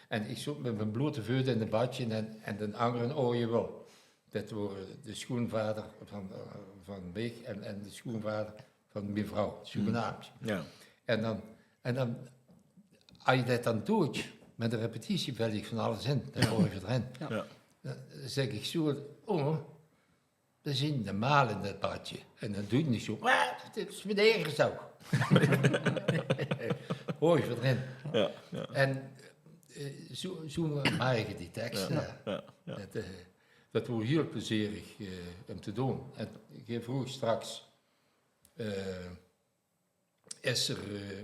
En ich zoot mit mien blote veut in de badje en, en d'n angere aoj waal. Dat wore de sjoenvader van, eh, van mich en, en de sjoenvader van mien vrouw, zoegenaamd. Jao. En dan, en dan, es se dat dan doos, mit de repetitie vèlt dich van alles in, dat gooj ich d'r in. Jao. Dan zèk ich zoe: "Oh, d'r zeen d'r maol in dat badje." En dan doon ich zoe: "Ah, dat is mien eige zoog." Gooj ich d'r in. Jao, jao. En, eh, zoe, zoe maak ich die tekste. Jao, jao, jao. Dat, eh, Dat woor hieël plezierig, eh, um te doon. En geer vroog straks, eh, is d'r, eh,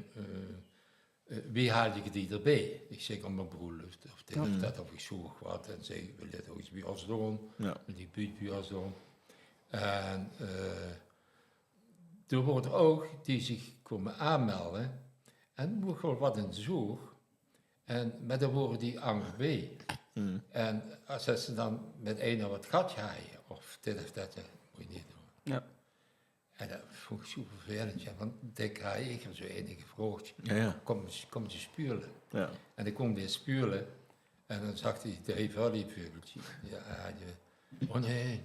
eh, eh, wie haal ich die d'rbie? Ich zèk: óm mien broelof of dit of dat, of ich zoog wat. En zag: wils se det ouch ins bie ós doon? Wils se die buut bie ós doon? En eh, d'r woorte ouch die zich kómme aanmelde en wo ich waal wat in zoog. En, mer d'r woorte die anger bie. En es, es ze dan mit eine wat gehad hawwe, of dit of dat, eh, mós se neet doon. En dat vónj ich zoe vervelend, jao, want dèk haw ich d'r zoe eine gevraogd: kóm ins, kóm ins speule. En dan kóm dae speule en dan zag dae, dae veugeltje: jao, jao, o nae,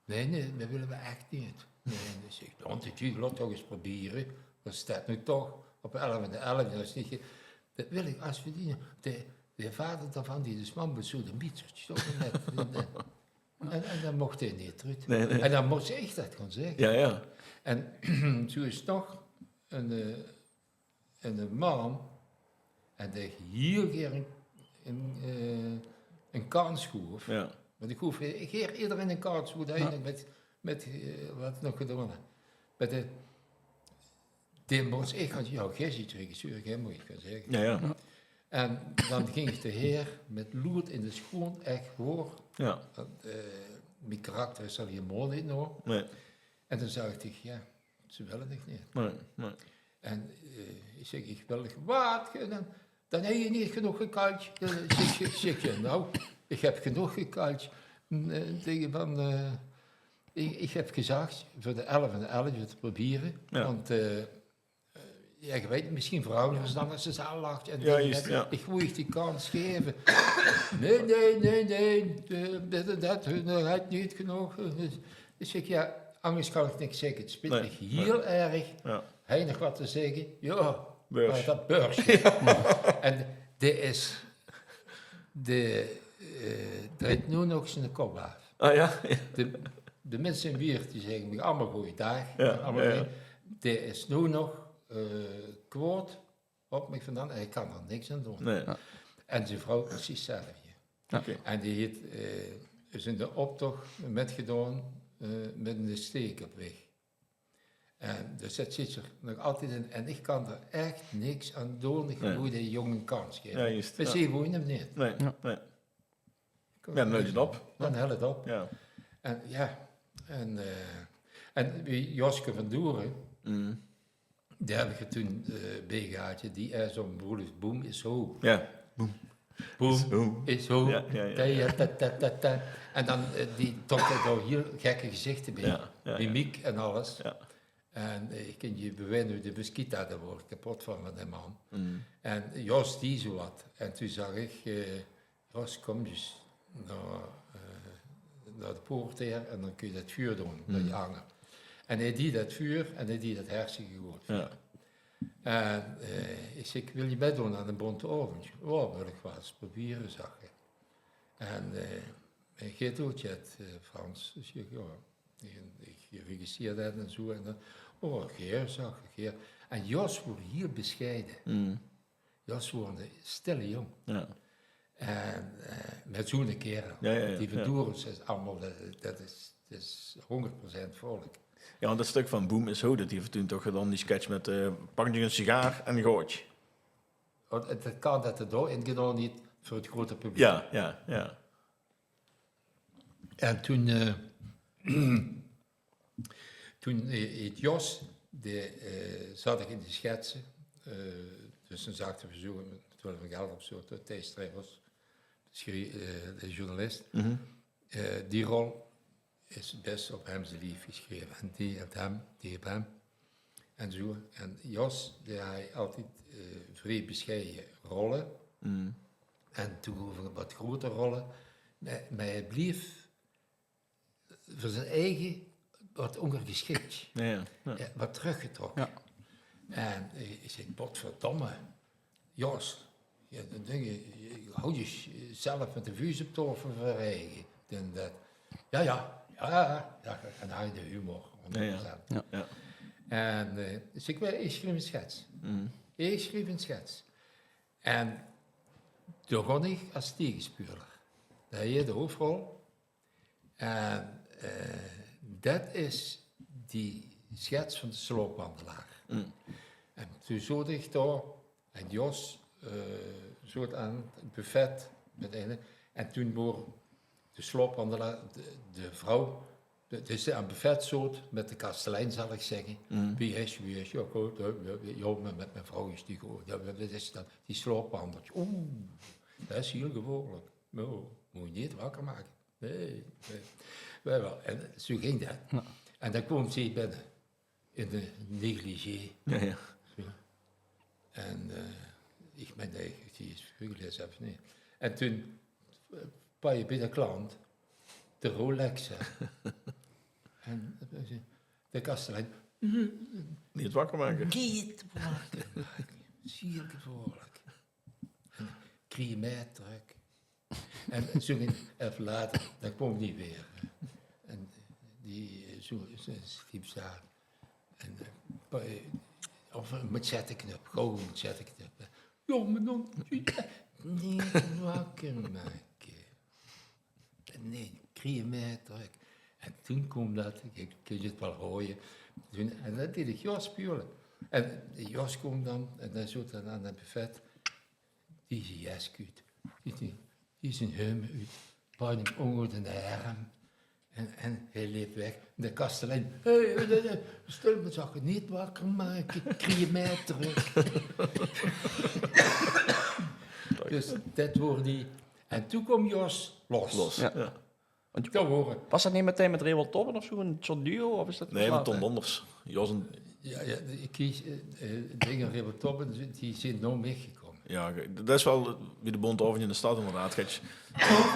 nae, nae, dat wille v'r ech neet. Nae, dus ich: dan, laot toch ins probere. Wat steit noe toch op elf en elf, dat is neet ge-, dat wil ich, es v'r die, de, de vader daovan, dae is man besodemiet, toch net. En, en dan moch dae neet trök. En dan mós ich dat gaon zègke. En zoe is nog ein, eh, eine man, en dae ich hiel gaer ein, ein, eh, ein kans gaof. Want ich gaof gaer ederein ein kans, wo dae mit, mit, eh, wat nog gedaon haw. Mer de, dae mós ich gaon, jao, gae zeet regisseur, gae mót 't gaon zègke. En dan ging ich d'r haer mit lood in de sjoon, ech waor. Want, eh, mien karakter is d'r hielemaol neet nao. En dan zag ich: jao, ze wille dich neet. En, eh, ich zèk: ich wil dich wat, dan, dan höbs se neet genóg gekaldj. Eh, zèk, zèk, zèk: jao, noe, ich höb genóg gekaldj. Eh, taenge van, eh, ich, ich höb gezag, veur de elf en elf te probere. Want, eh, jao, ich weit neet, mesjien verandere ze dan es de zaal lach. En ich wól dich die kans gaeve. Nae, nae, nae, nae. Eh, dit en dat, eh, hae haet neet genóg. Eh, dus ich zèk: jao, angers kan ich niks zègke. 't Spiet mich hiel erg. Höbs se nog wat te zègke? Jao, mer dat beurs. En dae is, dae, eh, drejt noe nog ziene kop aaf. De, de minse in Wieërt, die zègke mich allemaol goojendaag. Allemaol, dae is noe nog, eh, kwaod op mich vandaan en ich kan d'r niks aan doon. En zien vrouw precies 'tzelfde. En die haet, eh, is in d'n optoch mitgedaon, eh, mit eine steek op weg. En dus dat zit d'r nog altied in. En ich kan d'r ech niks aan doon. Ich mót dae jóng ein kans gaeve. Mer ze wólle 'm neet. Nae, nae. Jao, dan hèlt 't op. Dan hèlt 't op. En jao, en, eh, en wie Joske van Doeren, dae höb ich d'r toen, eh, bie gehad, jao, die is op broelof: boem is ho. Boem is ho. Jao, jao, jao. Ta, ta, ta, ta. En dan, eh, die trok d'r hiel gekke gezichte bie. Mimiek en alles. En, eh, ich kin dich bewijze, de Busquita, dao woort ich kepot van, van dae man. En Jos, die zoe wat. En toen zag ich, eh, Jos, kóm ins nao, eh, nao de poort haer en dan kóns se dat vuur doon, dat hanger. En hae deeg dat vuur en hae deeg dat hartstikke good. En, eh, ich zèk: wils se mitdoon aan de bónte aovendj? Jao, wil ich waal ins probere, zag hae. En, eh, en gae doot 't, eh, Frans? Ich zèk: jao, ich, ich regisseer dat en zoe. En dan: o, gaer, zag hae, gaer. En Jos woort hiel besjeie. Jos woort eine stille jóng. En, eh, mer zoe'ne kaerel. Die Van Doeren is allemaol, dat, dat is, dat is hóngerd procent volk. Jao, want dat stök van Boem is ho, dat haet 'r toen toch gedaon, die sketch mit, eh, pak dich ein sigaar en gaot. Want 't, 't kan dat 'r dao in gedaon haet veur 't groete publiek. Jao, jao, jao. En toen, eh, toen, eh, haet Jos, dae, eh, zaot ich in de schetse, eh, dus dan zagte v'r zoe, mit Willem van Gelder op zoe, Thijs Strijbers, de schrie-, eh, de journalist. Eh, die rol is bès op häöm zie lief gesjreve. En die haet häöm, die haet häöm. En zoe. En Jos, dae haw altied, eh, vrie besjeie rolle. En toen gaof 't wat groeter rolle. Mer, mer hae bleef veur zien eige wat óngergesjik. Jao, jao. Jao, wat trökgetrokke. En, eh, ich zèk: potverdomme, Jos, jao, dan dink ich, haw dich zelf mit de vuus op taofel veur eige. En dat, jao, jao, jao, jao, en hae de humor, hóngerd procent. En, eh, dus ich, ich sjreef ein schets. Ich sjreef ein schets. En dao gaon ich es taegesjpeuler. Dao haw ich de hoofrol. En, eh, dat is die schets van de slaopwandelaar. En toen zoot ich dao En Jos eh, zoot aan 't buffet mit eine. En toen woor de slaopwandelaar, de, de vrouw, de, dus aan 't buffet zoot mit de kastelein, zal ich zègke. Wie is, wie is, ja, good, ja, ja, ja, mit, mit mien vrouw is die good. Ja, dat is dan die slaopwandeltje. Oeh, dat is hiel gevaorlik. Ja, mót ich neet wakker make. Nae, nae. Jao, jao. En zoe ging dat. En dan kwaam ze binne in de négligé. Jao, jao. Zoe. En eh, ich mein, nae, die is veur gelaeze, of neet? En toen, eh, paar uur binne klant, de Rolex, hè. En eh, de kastelein: neet wakker make. Neet wakker make. Zier gevaorlik. En kriege mei trök. En zoe ging, effe later, dan kwaam die weer. En die, eh, zoe, zoe stiepzaak. En eh, pa- eh, of ein macheteknöp, gewoon ein macheteknöp, hè. Ja, mer dan neet wakker make. Nae, kriege mei trök. En toen kwaam dat, ich kin 't waal haoje. Toen, en dat deej ich Jos spieële. En Jos kwaam dan, en dae zoot dan aan 't buffet. Die is jes oet. Die, die, die is ein hemd oet. Pak 'm ónger de erm. En, en hae leep weg. En de kastelein: hé, hé, hé, hé, stil mer, zag ich, neet wakker make, kriege mei trök. Dus dat woor die. En toen kwaam Jos los. Los. Jao. Jao. Want dat woor, waas dat neet metein mit Rewald Tobben of zoe, ein soort duo? Of is dat... Nae, mit Ton Donders. Jos en... Jao, jao, ich kies eh, eh, dinger, Rewald Tobben, die zeen noe mitgekómme. Jao, oké. Dat is waal wie de Bonte Aovendje in de Stad, inderdaad. Kijk,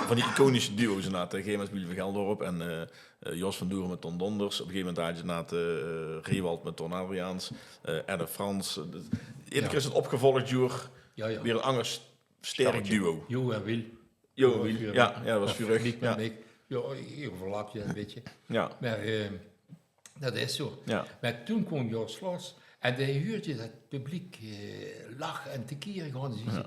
van die iconische duo's inderdaad, hè. Op ein gegaeve moment speelde Van Geldorp en eh, eh, Jos van Doeren mit Ton Donders. Op ein gegaeve moment haaj ze inderdaad eh, Rewald mit Ton Adriaans, eh Ed en Frans. Eh, dat, eder kier is 't opgevolg door weer ein anger sterk duo. Jo en Wiel. Jo en Wiel, jao, jao, dat waas veurig. Jao, ich euverlap ein bietje. Jao. Mer eh, dat is zoe. Jao. Mer toen kwaam Jos los. En dae huuerdje dat publiek eh, lache en tekeer gaon. Dae zag: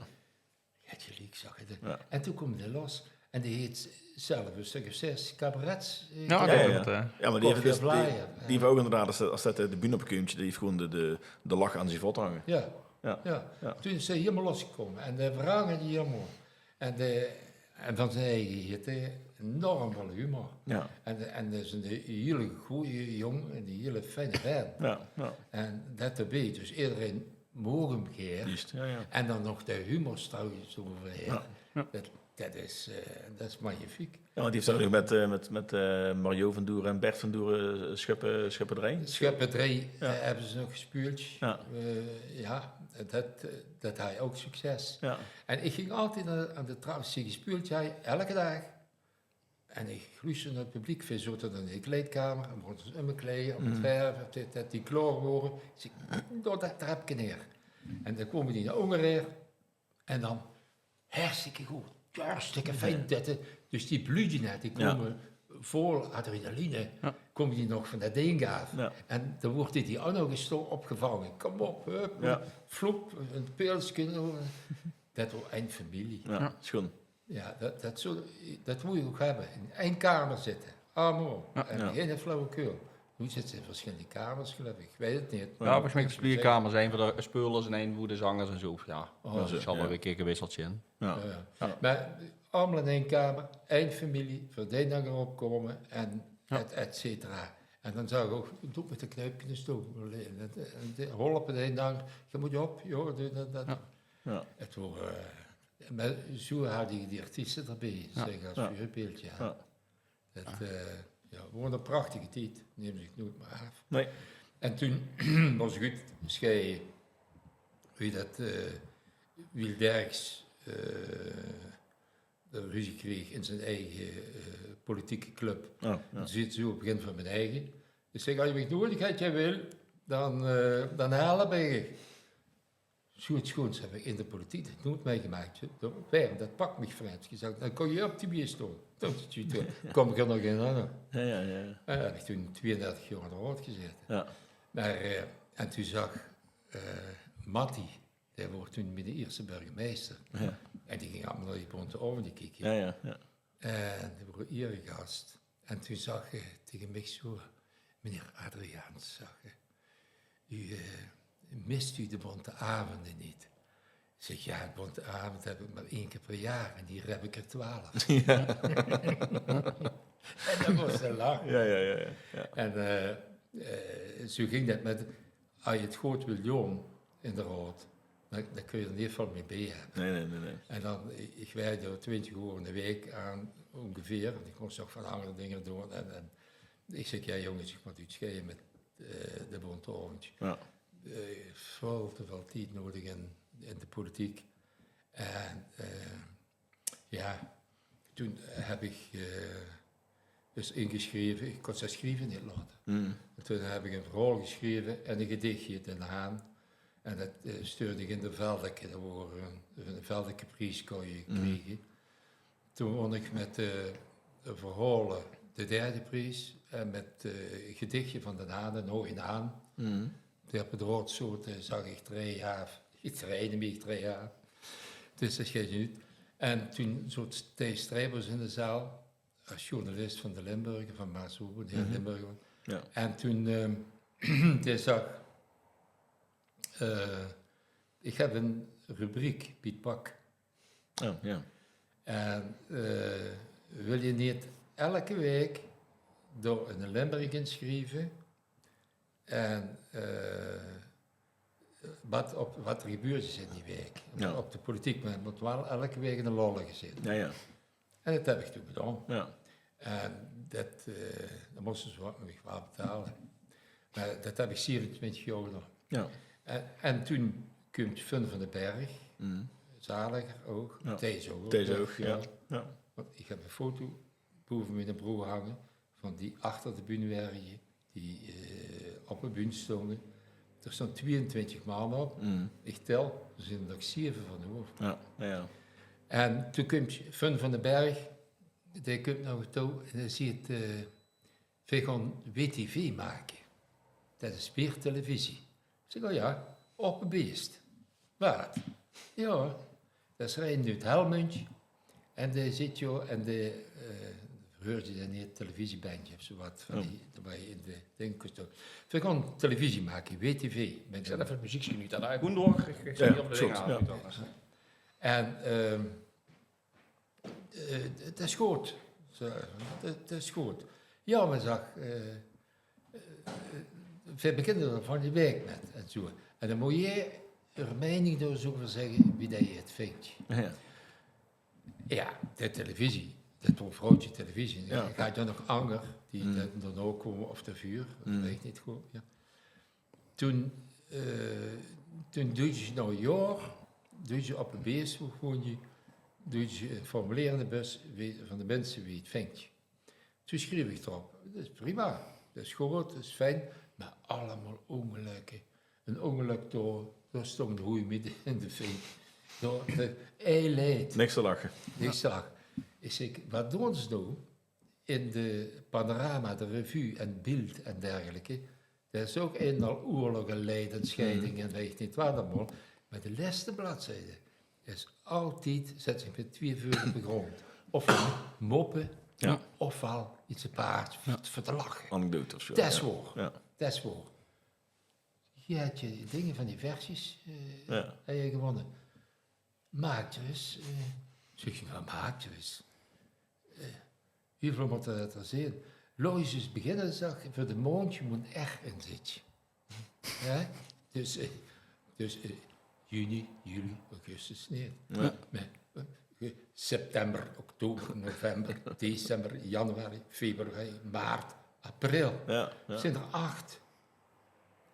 "Geer höb geliek," zag 'r. Jao. En toen kwaam dae los. En dae heet zelf ein stök of zes cabarets eh, jao, jao, jao. Jao, mer die heet, die, die heet ouch inderdaad, es dat, es dat de bühne op kump, dae heet gewoon de, de, de lach aan zien vot hange. Jao. Jao. Jao. Toen is 'r hielemaol losgekómme. En dae verhangde hielemaol. En, eh, en van zien eige heet 'r enorm väöl humor. Jao. En, en dat is 'ne hiele gooje jóng en 'ne hiele fijne vent. Jao, jao. En dat d'rbie, dus ederein maog 'm gaer. Juust, jao, jao. En dan nog de humor trouwens d'reuver haer. Jao, jao. Dat, dat is, eh, dat is magnifiek. Jao, want die höbbe ze nog mit, eh, mit, mit eh, Mario van Doeren en Bert van Doeren, eh, Schuppe, Schuppe drie. Schuppe drie, jao, eh, höbbe ze nog gespeuld. Jao. Eh, jao, dat, eh, dat haaj ouch succes. Jao. En ich ging altied aan, aan de trap, es ze gespeuld haje, elke daag. En ich loester nao 't publiek. Veer zote dan in de kleidkamer en woorte ós umgekleid, op 't verf, dat, dat die klaor wore. Ich zèk: "Door dat trepke neer." En dan kome die nao ónger haer. En dan hartstikke good. Hartstikke fijn. Dat, eh, dus die blödjes, die kómme vol adrenaline, kómme die nog van dat ding aaf. Jao. En dan weurt die ouch nog ins zo opgevange. Kóm op, hup, floep, ein pilske. Dat weurt ein femilie. Jao, schoon. Jao, dat, dat, zo, dat mót se ouch höbbe. In ein kamer zitte. Allemaol. Jao. En gein flauwekul. Noe zitte ze in versjillende kamers, geluif ich. Ich weit 't neet. Jao, volges mich de spreekkamers, ein veur de speulers en ein veur de zangers en zo. Jao, dat zal waal ein kier gewisseld zeen. Jao. Jao, jao. Mer allemaol in ein kamer, ein femilie, veur dae dao opkómme en et, et cetera. En dan zag ich ouch: "Doot mit de knuipkes toe." En, en, en hulp dae dao, "Geer mót op, jao, doot dat, dat." Jao. 't Woor, eh, mer zo haaj ich die artieste d'rbie, zèk, es veurbeeld, jao. Jao. Dat, eh, jao, 't woor 'ne prachtige tied, num ich noeit mier aaf. Nae. En toen waas 't good, sjeie, wie dat, eh, Wiel Derks, eh, de ruzie kreeg in zien eige, eh, politieke club. Jao, jao. Toen zag 'r zo op 't begin van mien eige. Ich zèk: "Es se mich nuuedig höbs, Wiel, dan, eh, dan help ich dich." Zo get schoons höb ich in de politiek nog noeit mitgemaak. Jao, dat, dat pak mich veur get. Gezag: "Dan kóns se op die bie staon." Dat is 't good. Kóm ich nog in aan. Jao, jao, jao. Jao, höb ich toen twieëndertig jaor in de raod gezaete. Jao. Mer, eh, en toen zag, eh, Mattie, dae woort toen miene ierste burgemeister. Jao. En die ging allemaol nao die Bonte Aovendje kieke. Jao, jao, jao. En dae woor ieregas. En toen zag 'r taenge mich zo: "Meneer Adriaans," zag 'r, "u, eh, mist u de Bonte Avonden niet?" Zeg, ja, want avond heb ik maar één keer per jaar en hier heb ik er twaalf. Ja. En dat was te lang. Ja, ja, ja, ja. En uh, zo ging dat met, als je het goed wil doen in de raad, dan, dan kun je er niet veel meer bij hebben. Nee, nee, nee, nee. En dan, ik werkde er twintig uur in de week aan, ongeveer. En ik moest nog van andere dingen doen. En, en ik zeg, ja jongens, ik moet iets schrijven met uh, de Bonte Ovendj. Ja. Uh, veel te veel tijd nodig in, in de politiek. En uh, ja, toen heb ik uh, dus ingeschreven, ik kon ze schrijven niet laten. Mm. En toen heb ik een verhaal geschreven en een gedichtje, Den Haan. En dat uh, stuurde ik in de Veldeke, dat waren een, een Veldeke prijs kon je krijgen. Toen won ik met de verhalen de derde prijs en met het gedichtje van Den Haan, Een Hooien Haan. Die op het rood zoten zag ik drie jaar, ik trainde mich drie jaar. Dus dat geeft niet. En toen zat Thijs Strijbers in de zaal, als journalist van de Limburger, van Maas Hoeven, heel Limburger. Ja. En toen uh, die zag, uh, ik heb een rubriek bij het pak. Oh, ja. En uh, wil je niet elke week door een Limburg inschrijven en uh, wat, op, wat er gebeurd is in die week? Ja. Op de politiek, maar het moet wel elke week een lollige zin. Ja, ja. En dat heb ik toen gedaan. Ja. En dat, uh, dat moesten ze wat, mich wel betalen. Maar dat heb ik zevenentwintig jaar gedaan. Ja. En, en toen komt Fun van den Berg, zaliger ook, ja. Thijs ook. Thijs ook, ja. Ja. Want ik heb een foto boven mijn broer hangen van die achter de bühne werken, die uh, op de bühne stonden. Er stonden tweeëntwintig man op. Ik tel, er zijn er nog zeven van over. Ja, ja. En toen komt Fun van den Berg, die komt naar me toe en hij zegt, uh, we gaan W T V maken. Dat is weer televisie. Ik zeg, oh ja, op een beest. Wat? Ja, dat is Rein uit Helmond. En die zit, joh, en die, uh, hoorde je dan niet, televisiebandje of zo wat, van die, waar je in de ding kon stoppen. We gaan televisie maken, W T V. Met ik zet even het muziekje nu, dat hij gewoon door, ik, ik ja, ja. En uh, uh, het is goed. Dat, dat is goed. Ja, maar zag, uh, uh, we beginnen er van die week met en zo. En dan moet je er mening door zo over zeggen wie dat je het vindt. Ja. Ja, de televisie, dat was vrouwtje televisie. Ja. Ik had dan nog anger, die mm. dan ook komen of de vuur, dat mm. weet ik niet goed. Ja. Toen, uh, toen doe je nou jaar, doe je op een beest, gewoon je, doe je een formulerende bus van de mensen wie het vindt. Toen schreef ik erop, dat is prima, dat is goed, dat is fijn, maar allemaal ongelukken. Een ongeluk door, door stond een hoei midden in de fik. Door de eileid. Niks te lachen. Niks te lachen. Ik zeg, wat doen ze nou in de Panorama, de Revue en Bild en dergelijke? Dat is ook een al oorlog en leed en scheiding en weet ik niet wat allemaal. Maar de laatste bladzijde is altijd, zet zich met twee voeten op de grond. Ofwel moppen, ja. Ofwel iets apart ja. Voor te lachen. Anekdote of zo. Dat is ja. Waar. Ja. Dat is waar. Je hebt je dingen van die versies uh, ja. Heb je gewonnen. Maak dus. Uh, zeg je, wat maak dus? Uh, hoeveel moet er zijn? Logisch is beginnen, zag, voor de maand je moet echt in zitten. Ja? Dus, uh, dus uh, juni, juli, augustus, nee. Ja. Maar, uh, september, oktober, november, december, januari, februari, maart, april. Ja, ja. Zijn er acht.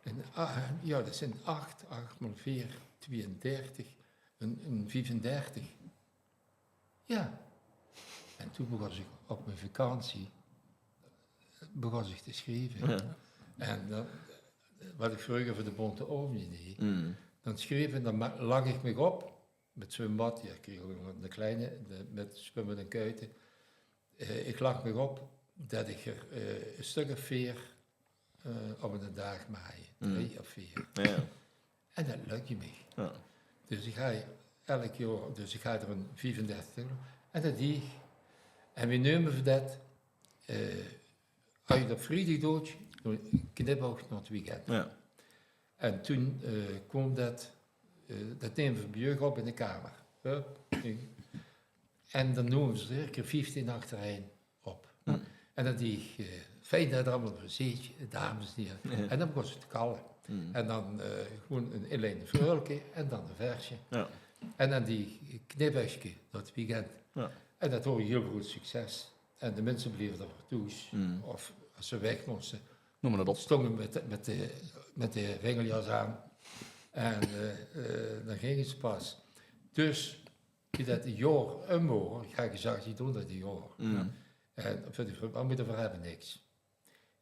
En, uh, ja, dat zijn acht, acht maal vier, tweeëndertig, een, een vijfendertig. Ja. En toen begon ik op mijn vakantie begon ik te schrijven. Ja. En dan, wat ik vroeger voor de Bonte Ovendj deed, mm. Dan schreef ik, dan lag ik me op met zwembad, ja, ik kreeg ook nog een kleine, de, met zwemmen en kuiten. Uh, ik lag me op dat ik er uh, een stuk of veer uh, op een dag maai, mm. Drie of veer. Ja. En dat lukte me. Ja. Dus ik ga elk jaar, dus ik ga er een vijfendertig en dat die. En we nemen voor dat, uh, als je dat vrijdag doet, dan knipoog naar het weekend. Ja. En toen uh, kwam dat eh, dat neme v'r bie uch op in de kamer. Hup. En dan nome v'r ze ieder kier vieftien achterein op. En dan deeg ich, eh, fijn dat geer allemaol weer zeet, dames en hiere. En dan begós ze te kalle. En dan, eh, gewoen ein inleidend verhäölke en dan ein versje. En dan die knipbökskes, dat weekend. En dat haw hiel good succes. En de minse bleve d'r veur thoes. Of es ze weg móste, stónge ze mit de, mit de, mit de vingerjas aan. En, eh, eh, dan ginge ze pas. Dus, wie dat jaor um waor, ich höb gezag, ich doon dat jaor. En veur die ver-, dan mótte v'r höbbe niks.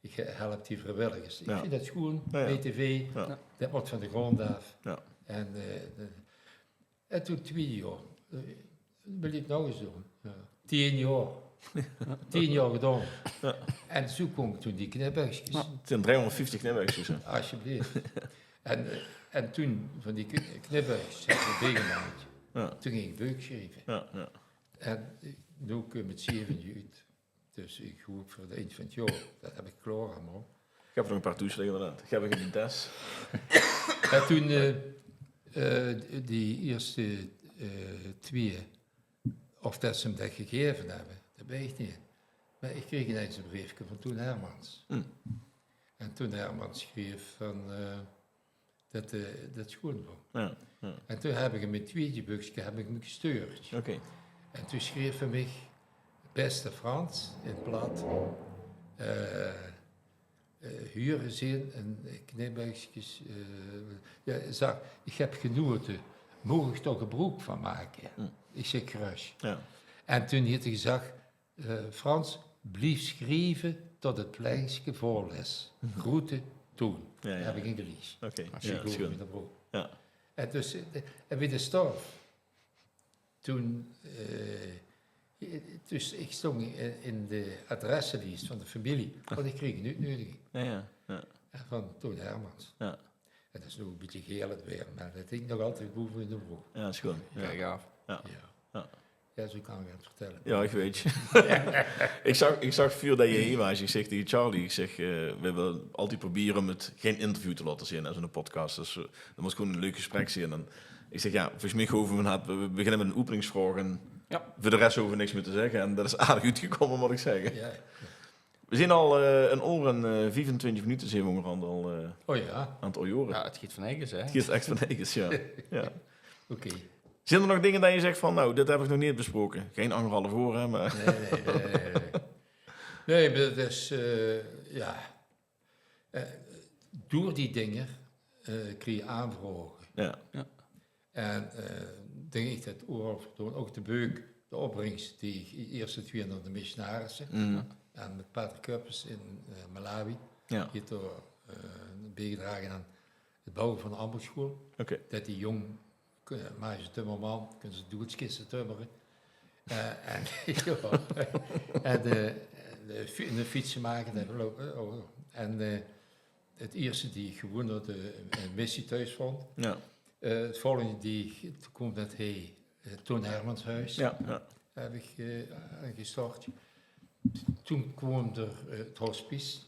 Ich help die vriewilligers. Ich vind dat sjoen, B T V, dat mót van de grónd aaf. En, eh, de, en toen twiede jaor, eh, wil ich 't nog ins doon. Tien jaor. Tien jaor gedaon. En zoe kómme toen die knipbökskes. 't Zeen driehóngerdvieftig knipbökskes, hè? Alsjeblieft. En, eh, en toen van die kn-, knipbökskes höb ich bie gemaak. Toen ging ich beuk sjrieve. En noe kómme 't zevende oet. Dus ich hoop veur 't ind van 't jaor, dat höb ich klaor allemaol. Ich höb nog ein paar thoes ligke, inderdaad. Ich höb 'm in de tas. En toen, eh, eh, die ierste, eh, twieë, of dat ze 'm dat gegaeve höbbe, dat weit ich neet. Mer ich kreeg ineins ein breefke van Toen Hermans. En Toen Hermans sjreef van, eh, dat, eh, dat sjoen waor. En toen höb ich 'm 't twiede bökske höb ich 'm gestuurd. En toen sjreef 'r mich: "Beste Frans", in 't plat, eh, eh, "Hie zeen ein knipbökskes, eh, jao, zag, ich höb genaote. Maag ich dao gebroek van make?" Ich zèk: "Gerös." En toen haet 'r gezag: eh, "Frans, blief sjrieve tot 't pleinske vol is. Groete, Toen." Höb ich ingelies. Oké. Hartstikke good. En dus, eh, en wie d'r storf, toen, eh, dus ich stóng in, in de adresselies van de femilie, want ich kreeg ein oetneudiging. En van Toen Hermans. En dat is noe ein bietje geel 't weer, mer dat hingk nog altied bove in de broek. Jao, dat is good. Jao, gaaf. Jao, zoe kan ich 't vertèlle. Jao, ich weit. Ich zag, ich zag veur dat geer hie waas, ich zèk taenge Charlie, ich zèk, eh, veer wille altied probere um 't gein interview te laote zeen, hè, zoe'n podcast. Dus, eh, dat mót gewoen ein leuk gesprek zeen. En ich zèk, jao, volges mich hove veer inderdaad, veer beginne mit ein openingsvraog en veur de res hove veer niks mie te zègke. En dat is aardig oetgekómme, mót ich zègke. Veer zeen al, eh, ein oor en, eh, viefentwintig minute zeen veer óngerhand al, eh, aan 't oorjore. Jao, 't geit van eiges, hè? 't Geit ech van eiges, jao. Oké. Zeen d'r nog dinger dat geer zèk van: "Nou, dit höb ich nog neet besproke"? Gein angerhalf oor, hè, mer... Nae, nae, nae, nae. Nae, mer dat is, eh, jao. Eh, door die dinger, eh, krieg ich aanvraoge. En, eh, dink ich dat euveral veur te doon. Ouch de beuk, de opbringste, die ierste twieë nao de missionarisse. En mit pater Kuppens in, eh, Malawi. Die haet dao, eh, biegedrage aan 't bouwe van de ambachsjoeal. Dat die jóng, eh, Maartje Timmerman, kónne ze doedskiste timmere. Eh, en, jao, en, eh, de fi-, de fietse make, dat loup, eh, oh, en, eh, 't ierste die ich gewoen dao de, ein missie thoes vónj. Eh, 't volgende die ich, toen kwaam dat hie, eh, Toon Hermans Hoes. Höb ich, eh, aangestort. Toen kwaam d'r, eh, 't hospice.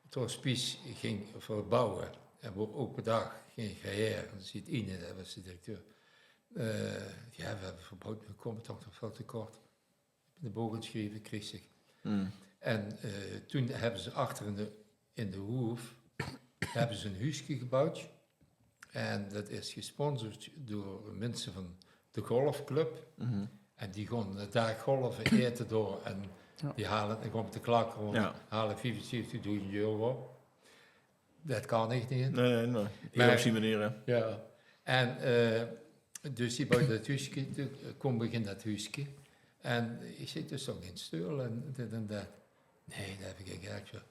't Hospice ging verbouwe en woort ope daag, ging ich haer. En dan zeet Ine, dat waas de directeur: "Eh, jao, veer höbbe verbouwd, mer veer kómme toch nog väöl te kort. De book sjrieve, krieg ich." En, eh, toen höbbe ze achter in de, in de hoef, höbbe ze ein huuske gebouwd. En dat is gesponsord door minse van de golfclub. En die gaon de daag golve, aete dao. En die haole, ich kóm te klakke, want haole viefenzeventigdoezend euro op. Dat kan ich neet. Nae, nae, nae. Mer op die meneer, hè. Jao. En, eh, dus die bouwde dat huuske, toen, eh, kóm ich in dat huuske. En ich zèk: "D'r is toch gein steul en dit en dat." "Nae, dat höb ich gein geld veur."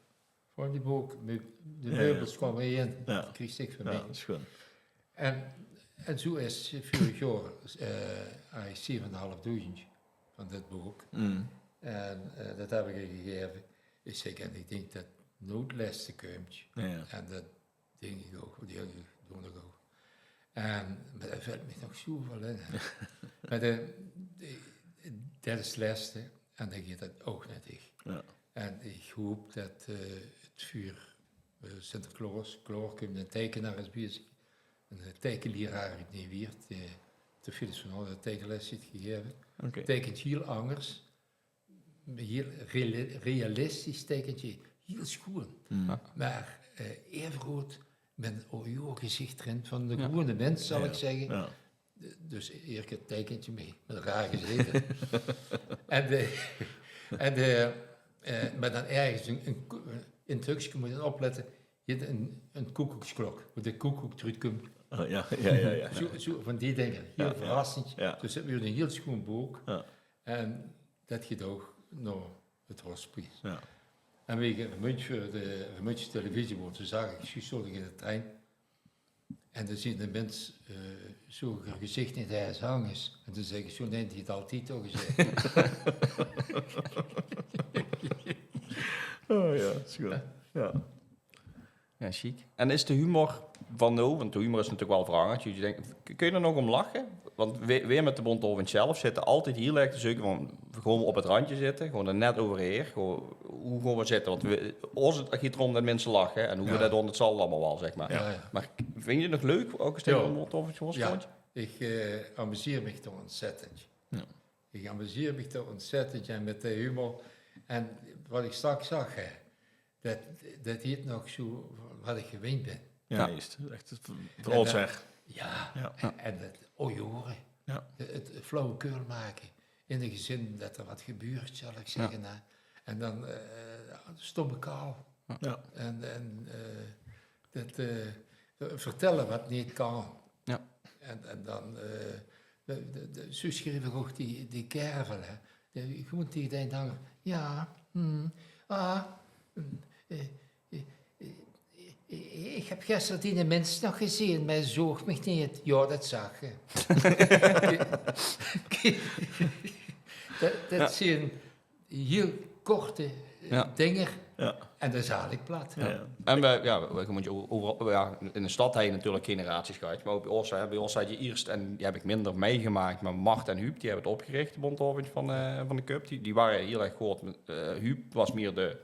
Van die book, meu-, de meubels kómme hie in. Krieg ich van mich. Jao, dat is good. En, en zoe is veurig jaor, eh, haw ich zevenenhalfdoezend van dit book. En, eh, dat höb ich häör gegaeve. Ich zèk: "En ich dink dat noets lèste kump." En dat dink ich ouch, die höb ich, doon ich ouch. En, mer d'r vèlt mich nog zoeväöl in, hè. Mer de, de, dat is 't lèste en dan geit dat ouch nao dich. En ich hoop dat, eh, 't veur, eh, Sinterklaos klaorkump. De teikenaar is bezig ein, eh, teikelieraar oet Neewieërt, eh, te Philips van Orde teikeles haet gegaeve. Oké. Teikentj hieël angers. Hieël reali-, realistisch teikentj, hieël sjoeën. Mm. Ja. Mer, eh, aevegood mit ein ojo gezicht d'rin van de gewone mins, zal ich zègke. Ja. Dus ierder teikentj mit, mit raar gezete. En de, en de, eh, mer dan örges ein, ein ko-, in 't hukske mót ich oplette, haet ein, ein koekoeksklok, wo de koekoek d'roet kump. Oh, ja, ja, ja, ja. Zo, zo van die dinger. Hieël verrassend. Ja. Dus det woort ein hieël sjoeën book. Ja. En det gedoog nao 't hospis. Ja. En wie ich ein minuutje veur de, ein minuutje televisie woor, toen zag ich, zoe stóng ich in de trein. En dan zeen de mins, eh, zoe häör gezicht neet ins angers. En dan zègk ich: "Zoe haet 't altied al gezag." Oh ja, is good. Ja. Ja, sjiek. En is de humor van noe, want de humor is natuurlik waal verangerd. Doe dinks, kóns se d'r nog óm lache? Want veer, veer mit de Bóntjhaovendj zelf zitte altied hieël erg te zeuke van, gaon veer op 't randje zitte, gaon veer d'r net euverhaer, gaon, wie gaon veer zitte? Want veer, ós, 't geit d'róm det minse lache en wie veer det doon, det zal allemaol waal, zeg mer. Ja, ja. Mer vinjs se 't nog leuk, ouch es se op de Bóntjhaovendj waors? Ja, ich, eh, amuseer mich toch ontzettend. Ja. Ich amuseer mich toch ontzettend, ja, mit de humor. En waat ich straks zag, hè, det, det haet nog zoe waat ich gewend bön. Ja, juust. Ech, veural, zeg. Ja, en det ojoere. Ja. 't, 't flauwekul make. In de gezin det d'r waat gebeurt, zal ich zègke, hè. En dan, eh, stomme kaal. Ja. En, en, eh, det, eh, vertèlle waat neet kan. Ja. En, en dan, eh, de, de, de, zoe sjreef ich ouch die, die kervel, hè. De, gewoeën taenge d'n anger: "Ja, hm, ah, hm, eh, eh, eh, eh, ich höb gister diene mins nog gezeen, mer hae zoog mich neet." "Ja, det zag ich." Det, det zeen hieël korte, eh, dinger en dan zaal ich plat. Ja. En veer, ja, veer mótte euveral, ja, in de stad höbs se natuurlik generaties gehad, mer ouch bie ós, hè, bie ós hads se ierst, en die höb ich minder mitgemaak, mer Mart en Huub, die höbbe 't opgerich, de Bóntjhaovendj van, eh, van de Köp. Die, die wore hieël erg good. Eh, Huub waas mieër de,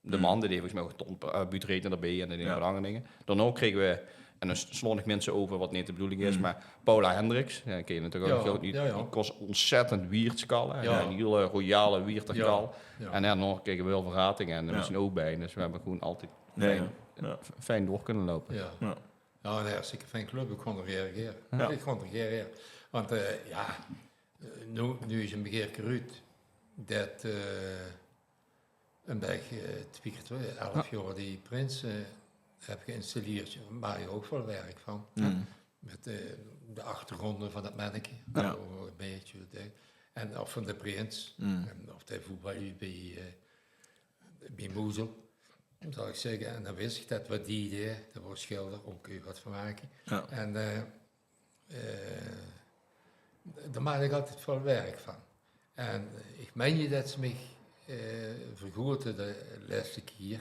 de man, dae deeg volges mich ouch de, eh, buuttereedner d'rbie en dae deeg nog waat anger dinger. Daonao krege veer, en dan slaon ich minse euver, waat neet de bedoeling is, mer Paula Hendricks, ja, die kins se natuurlik ouch, die, die kós ontzettend wieërts kalle, hè, ein hieël royale wieërter kal. Ja. En ja, dan krege veer waal verratinge en dao waas ze ouch bie. Dus veer höbbe gewoeën altied fijn, fijn door kónne loupe. Ja. Ja, ein hartstikke fijn club, ich gaon d'r gaer haer. Ja. Ich gaon d'r gaer haer. Want, eh, ja, eh, noe, noe is 't begeer geruut det, eh, En bön ich, eh, twieë kier twieë, elf jaor die prins, eh, höb geïnstalleerd. Maak ich ouch väöl werk van. Mit, eh, de achtergrónde van det menneke. Ja. Ouch e bietje, hè. En of van de prins. En of dae voetbalde bie, eh, bie Moezel, zal ich zègke. En dan wis ich det waat die deeg, det waas sjilder, ouch kóns se get van make. Ja. En, eh, Eh, dao maak ich altied väöl werk van. En ich mein det ze mich, eh, vergote de lèste kier.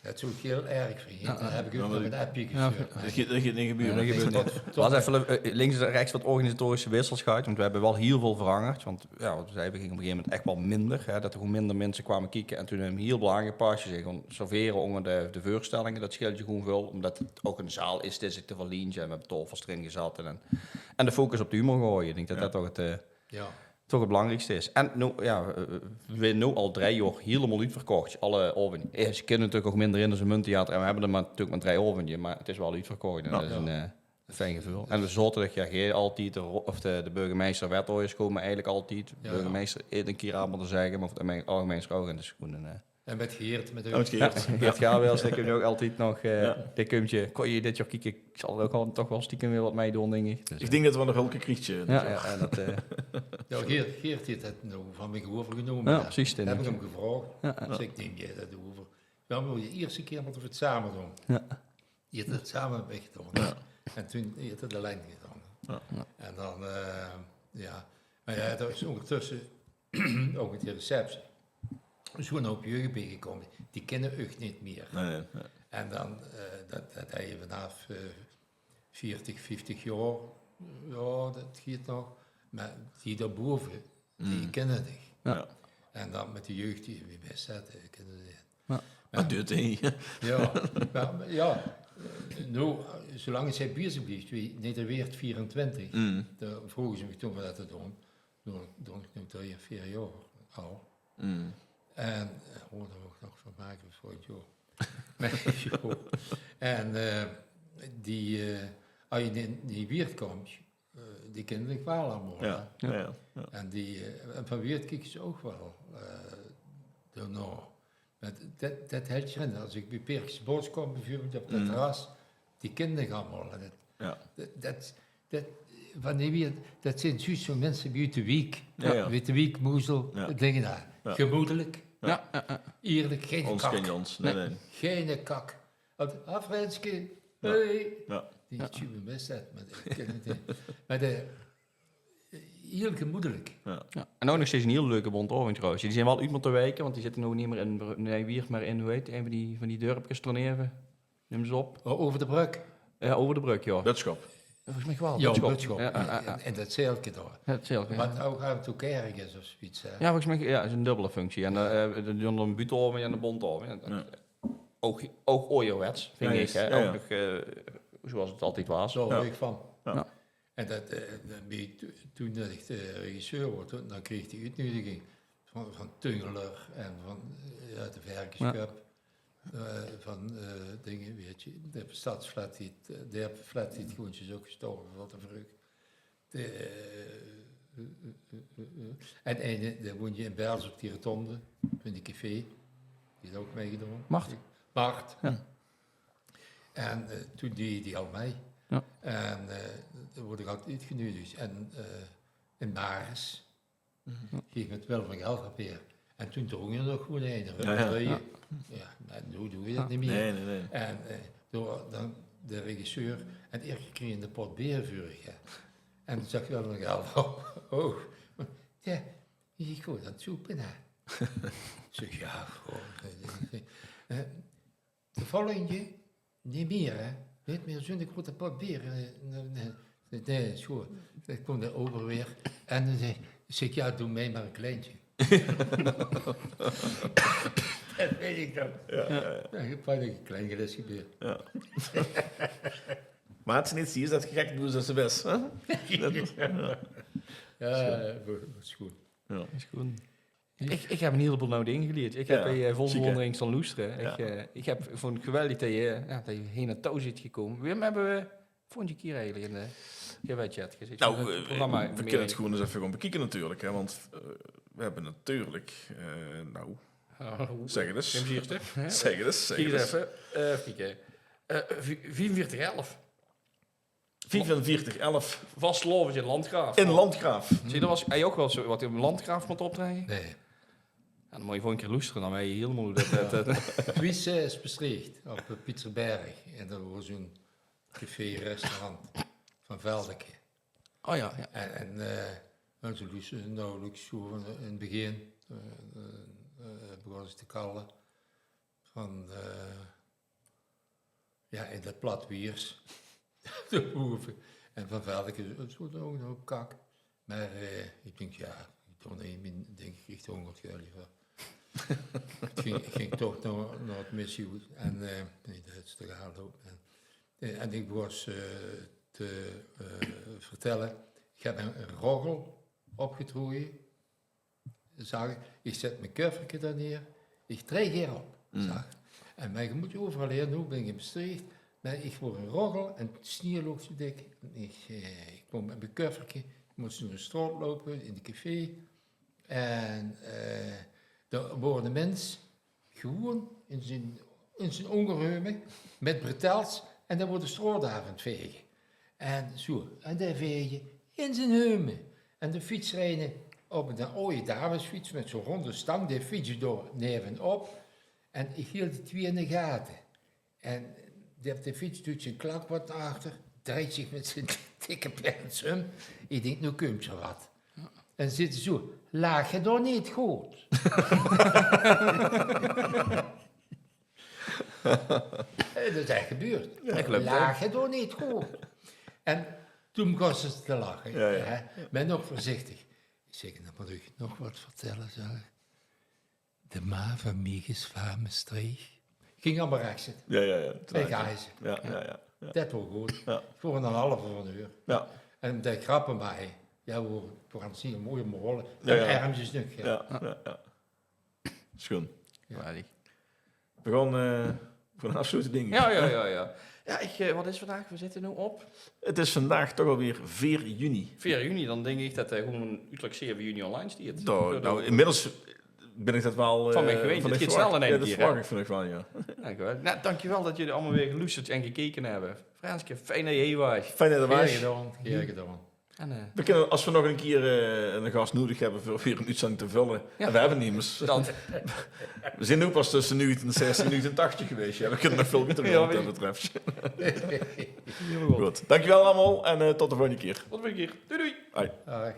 Det zów ich hieël erg vinje. Dan höb ich ouch nog ein appje gestuurd. Det geit, det geit neet gebeure. Waas effe, eh, links en rechs waat organisatorische wissels gehad, want veer höbbe waal hieël väöl verangerd. Want ja, waat veer zagte, veer ginge op e gegeve moment ech waal minder, hè, det d'r gewoeën minder minse kwame kieke. En toen höbbe veer 'n hieël belangrieke pas gezag, gewoon servere ónger de, de veurstellinge, det sjeelt dich gewoeën väöl, ómdet 't ouch 'n zaal is die zich te verlieënt, en veer höbbe taofels d'rin gezat en, en de focus op de humor gehaoje. Ich dink det det toch 't, eh, toch 't belangriekste is. En noe, ja, eh, veer zeen noe al drie jaor hielemaol oetverkoch. Alle aovendje. Eh, ze kinne natuurlik ouch minder in es e Munttheater. En veer höbbe d'r mer, natuurlik mer drie aovendje, mer 't is waal oetverkoch. En det is ein, eh, fijn geveul. En de zaoterdig, ja, geit altied, de ro-, of de, de burgemeister, wethaojers kómme eigelik altied. De burgemeister haet ein kier aaf mótte zègke, mer veur 't algemeen is 't ouch, en det is gewoeën ein, eh, En mit Geert, mit Geert Gabriëls, dae kumtj ouch altied nog, eh, dae kumtj, kóns se dit jaor kieke, ich zal ouch waal, toch waal stiekem weer waat meidoon, dink ich. Dus, ich dink det waal 'n hulpke kriegtj, eh, dit jaor. Ja, en det, eh, Ja, Geert, Geert haet det noe van mich euvergenómme. Ja, precies, det höb ich 'm gevraog. Ja, ja. Ich zègk: "Nim dich det euver?" "Ja, mer de ierste kier mótte veer 't same doon." Ja. Haet 't same mit mich gedaon. Ja. En toen haet 'r 't allein gedaon. Ja. En dan, eh, ja. Mer ja, d'r is óngertösse ouch mit die receptie zoe'n houp jeug bie gekómme. Die kinne uch neet mieër. Nae, nae, nae. En dan, eh, det, det hae vanaaf, eh, veertig, vieftig jaor, ja, det geit nog. Mer die daobaove, die kinne dich. Ja. En dan mit de jeug die, wie bès det, eh, kinne ze neet. Ja. Mer det, hè. Ja, mer, ja, Noe, zoelang es ze bezig blief, wie, nee, d'r weerd vierentwintig, dan vroge ze mich toen wat det te doon. Doon, doon ich noe drei of veer jaor al. En, eh, oh, det waor nog van Michael Freund, joh. Mer, joh. En, eh, die, eh, es se in, in die weerd kooms, eh, die kinne dich waal allemaol, hè. En die, eh, en van weerd kieke ze ouch waal, eh, daonao. Mer det, det hèlt zich in. Es ich bie Perkse Bos kóm, bieveurbeeld op det terras, die kinne dich allemaol. En det, det, det, det, van die weerd, det zeen zjuus zoe'n minse wie oet de wiek. Oet de wiek, Moezel, dinger dao. Gemoedelik. Ierlik, geine kak. Geine kak. Wat, ah, Frenske, hey. Die tjube mis det, mer ich kin 't neet. Mer de, hiel gemoedelik. Jao. En ouch nog steeds 'n hiel leuke bónte aovendj trouwens. Die zeen waal oet mótte wieke, want die zitte noe neet mier in Br-, nee, Wieërt, mer in, wie hèt 't, ein van die, van die dörpkes d'r neve. Neum ze op. Oh, euver de brögk? Jao, euver de brögk, jao. Butskop. Volges mich waal. Jao, Butskop. Butskop. Jao, jao, jao. In, in det zeilke dao. Jao, 't zeilke, jao. Wat ouch aaf en toe kaerk is of zoiets, hè? Jao, volges mich, jao, is 'n dubbele functie. En, eh, eh, de, de, de buuteaovendj en de bónte aovendj. Jao, det, ouch, ouch aojerwets, vinj ich, hè. Ouch nog, eh, zoeas 't altied waas. Dao haoj ich van. Jao. En det, eh, det, bie, to-, toen det ich de regisseur woort, toen, dan kreeg ich die oetnudiging van, van Tungeler en van, eh, jao, de Verkesköp, eh, van, eh, dinger, weits se, de stadsflat, die, eh, de flat die gewoen is ouch gestorve van de vreugd. De, eh, eh, eh, eh, eh. En eine, dae woont in Bels op die rotonde, in die café. Die haet ouch mitgedaon. Mart. Mart. Jao. En, eh, toen deeg die al mei. Jao. En, eh, dan woort ich altied oetgenuuedig. En, eh, in Maris ging ich mit Wil van Gelder weer. En toen drónk d'r nog gewoen ein, hè. Jao, jao. Jao, mer noe doon v'r det neet mier. Nae, nae, nae. En, eh, door dan de regisseur en ich kreege 'ne pot beer veur, hè. En toen zag Wil van Gelder: "Oh, jao, ich gaon dan zoepe, hè." Ich zèk: "Jao, goh." Eh, de volgendje, neet mier, hè. Neet mier zoe'n groete pot beer, eh, nae, nae. Nae, is good. Dan kump de ober weer en dan zèk, zèk: "Jao, doon mich mer e kleintje." Det weit ich nog. Jao, jao, jao. Jao, ich pak e klein glaeske beer. Jao. Mer haet ze neet zoe gezag: "Gek, doe es se wis, hè?" Det is, jao. Jao, jao, good, is good. Jao. Is good. Ich, ich höb 'n hieleboel nuuj dinger gelierd. Ich höb, eh, vol bewóndering staon loestere. Ich, eh, ich höb, vónj 't geweldig det se, eh, jao, det se hie nao touw bös gekómme. Wae höbbe v'r volgendje kier eigelik in de, jao, weit se 't, ge zit in 't, eh, programma. V'r kinne 't gewoen ins effe gaon bekieke natuurlik, hè, want, eh, v'r höbbe natuurlik, eh, noe, zèk 't ins. Zèk 't ins, zèk 't ins. Kiek ins effe, eh, effe kieke. Eh, vi-, viefenveertig elf. Viefenveertig elf. Vastelaovendj in Landgraaf. In Landgraaf. Zèk, det waas, höbs se ouch waal ins in Landgraaf mótte optraeje? Nae. Jao, dan mós se gewoen 'ne kier loestere, dan wèts se hielemaol wie det, det, det... Twies, eh, is Mestreech, op de Pieterberg. En dao waas zoe'n café-restaurant van Veldeke. Oh jao, jao. En, en, eh, jao, ze loestere naojeleks zoe van, eh, in 't begin, eh, eh, eh, begóste ze te kalle. Van, eh, jao, in det plat Wieërs. De hoeve. En van Veldeke, 't waas ouch 'nen houp kak. Mer, eh, ich dink, jao, ich doon neet mien, dink ich, ich doon hóngerd gulje veur. Ich ging, ich ging toch nao, nao 't missie oet. En, eh, nae, det is te gaar op. En, eh, en ich waas, eh, te, eh, vertèlle, ich höb 'n roggel opgetroeje. Zag ich, ich zèt mien kufferke dao neer, ich trèk hie op, zag ich. En, mer ge mót euveral hie, noe bön ich in Mestreech, mer ich woor 'ne roggel en 't snieë loog zoe dik. Ich, eh, ich kóm mit mien kufferke, ich mós door de straot loupe, in de café. En, eh, dao woor 'ne mins, gewoen in zien, in zien óngerheume, mit bretels, en dae woor de straot aaf aan 't vege. En zoe, en dae vege in zien heume. En de fiets reej op 'n aoje damesfiets mit zoe'n rónde stang, dae fiets dao nevenop. En ich hield die twie in de gate. En dae op de fiets duit zien klakband nao achter, drejt zich mit zien dikke pens óm. Ich dink, noe kump d'r get. En zit 'r zoe: "Laag ge dao neet good?" Hè, det is ech gebeurd. Jao, det klop, hè. "Laag ge dao neet good?" En toen begós ze te lache, hè. Mer nog veurzichtig. Ich zèk: "Dan mót ich nog get vertèlle," zag ich. "De ma van mich is vaan Mestreech. Ging allemaol rech zitte. Ja, ja, ja. Bij Gijzen. Ja, ja, ja. Det waor good. Ja. Veur ein halve van uur. Ja. En de grappe mei. Ja, waor, waor aan 't zinge, mooi molle. Ja, En ja. ermsjes nog. Ja. Ja, ja, ja. Schoen. Geweldig. We gaon, eh, we gaon aafsloete, dink ich. Ja, ja, ja, ja. Ja, ich, eh, wat is vandaag? We zitte noe op Het is vandaag toch alweer veer juni. veer juni, dan dink ich det 't gewoon uterlik zeve juni online steit. Nou, nou, inmiddels bin ich det waal, eh, Van mich gewend. Het geit snel in ein kier, hè? Ja, det verwach ich van uch waal, ja. Dankjewel. Nou, dankjewel det geer allemaol weer geloesterd en gekeke höb. Frênske, fijn det geer hie waart. Fijn det geer d'r Graag waart. gedaon, graag gedaon. En, eh, We kinne, es we nog ein kier, eh, eine gas nudig höbbe veur weer ein oetzending te völle, Ja. en we höbbe nemes. Dan. We zeen noe pas tösse negentien zestig en negentien tachtig gewaes. Ja, we kinne nog väöl mieter doon Ja, wat det we- betröf. Hiel good. Good. Dankjewel allemaol en, eh, tot de volgende kier. Tot de volgende kier. Doei, doei. Hoi. Daag.